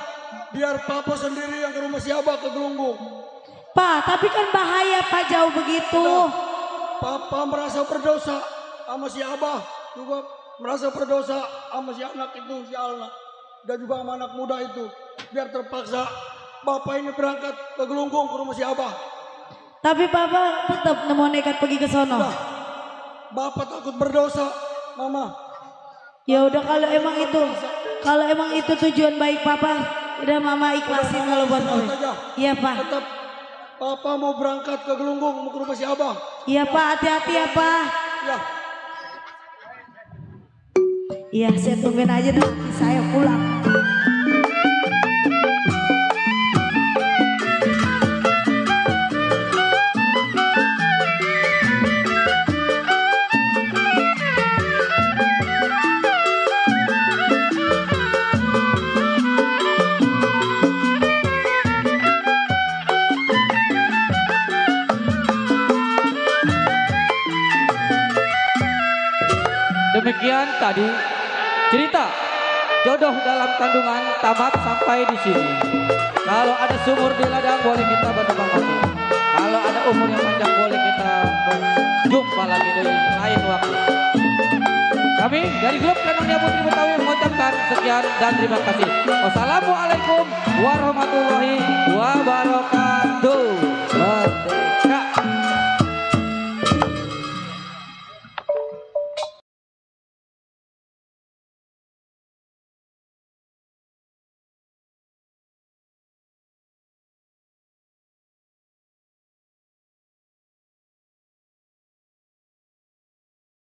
Biar papa sendiri yang ke rumah si Abah ke Gelunggung. Pak, tapi kan bahaya Pak jauh begitu. Udah, papa merasa berdosa sama si Abah. Juga merasa berdosa sama si anak itu, si Alna. Dan juga sama anak muda itu. Biar terpaksa bapak ini berangkat ke Gelunggung ke rumah si Abah. Tapi Papa tetap mau nekat pergi ke sono. Udah, bapak takut berdosa, mama. Ya udah kalau emang itu tujuan baik Papa, udah Mama ikhlasin kalau buat Mama. Iya Pak. Tetap papa mau berangkat ke Gelunggung mau ke rumah si Abah. Iya Pak, hati-hati ya Pak. Ya. Iya, saya tungguin aja nanti saya pulang. Demikian tadi cerita jodoh dalam kandungan tamat sampai di sini. Kalau ada sumur di ladang boleh kita bertebang mati. Kalau ada umur yang panjang boleh kita berjumpa lagi di lain waktu. Kami dari grup Lenongnya Putri Betawi mengucapkan sekian dan terima kasih. Wassalamualaikum warahmatullahi wabarakatuh.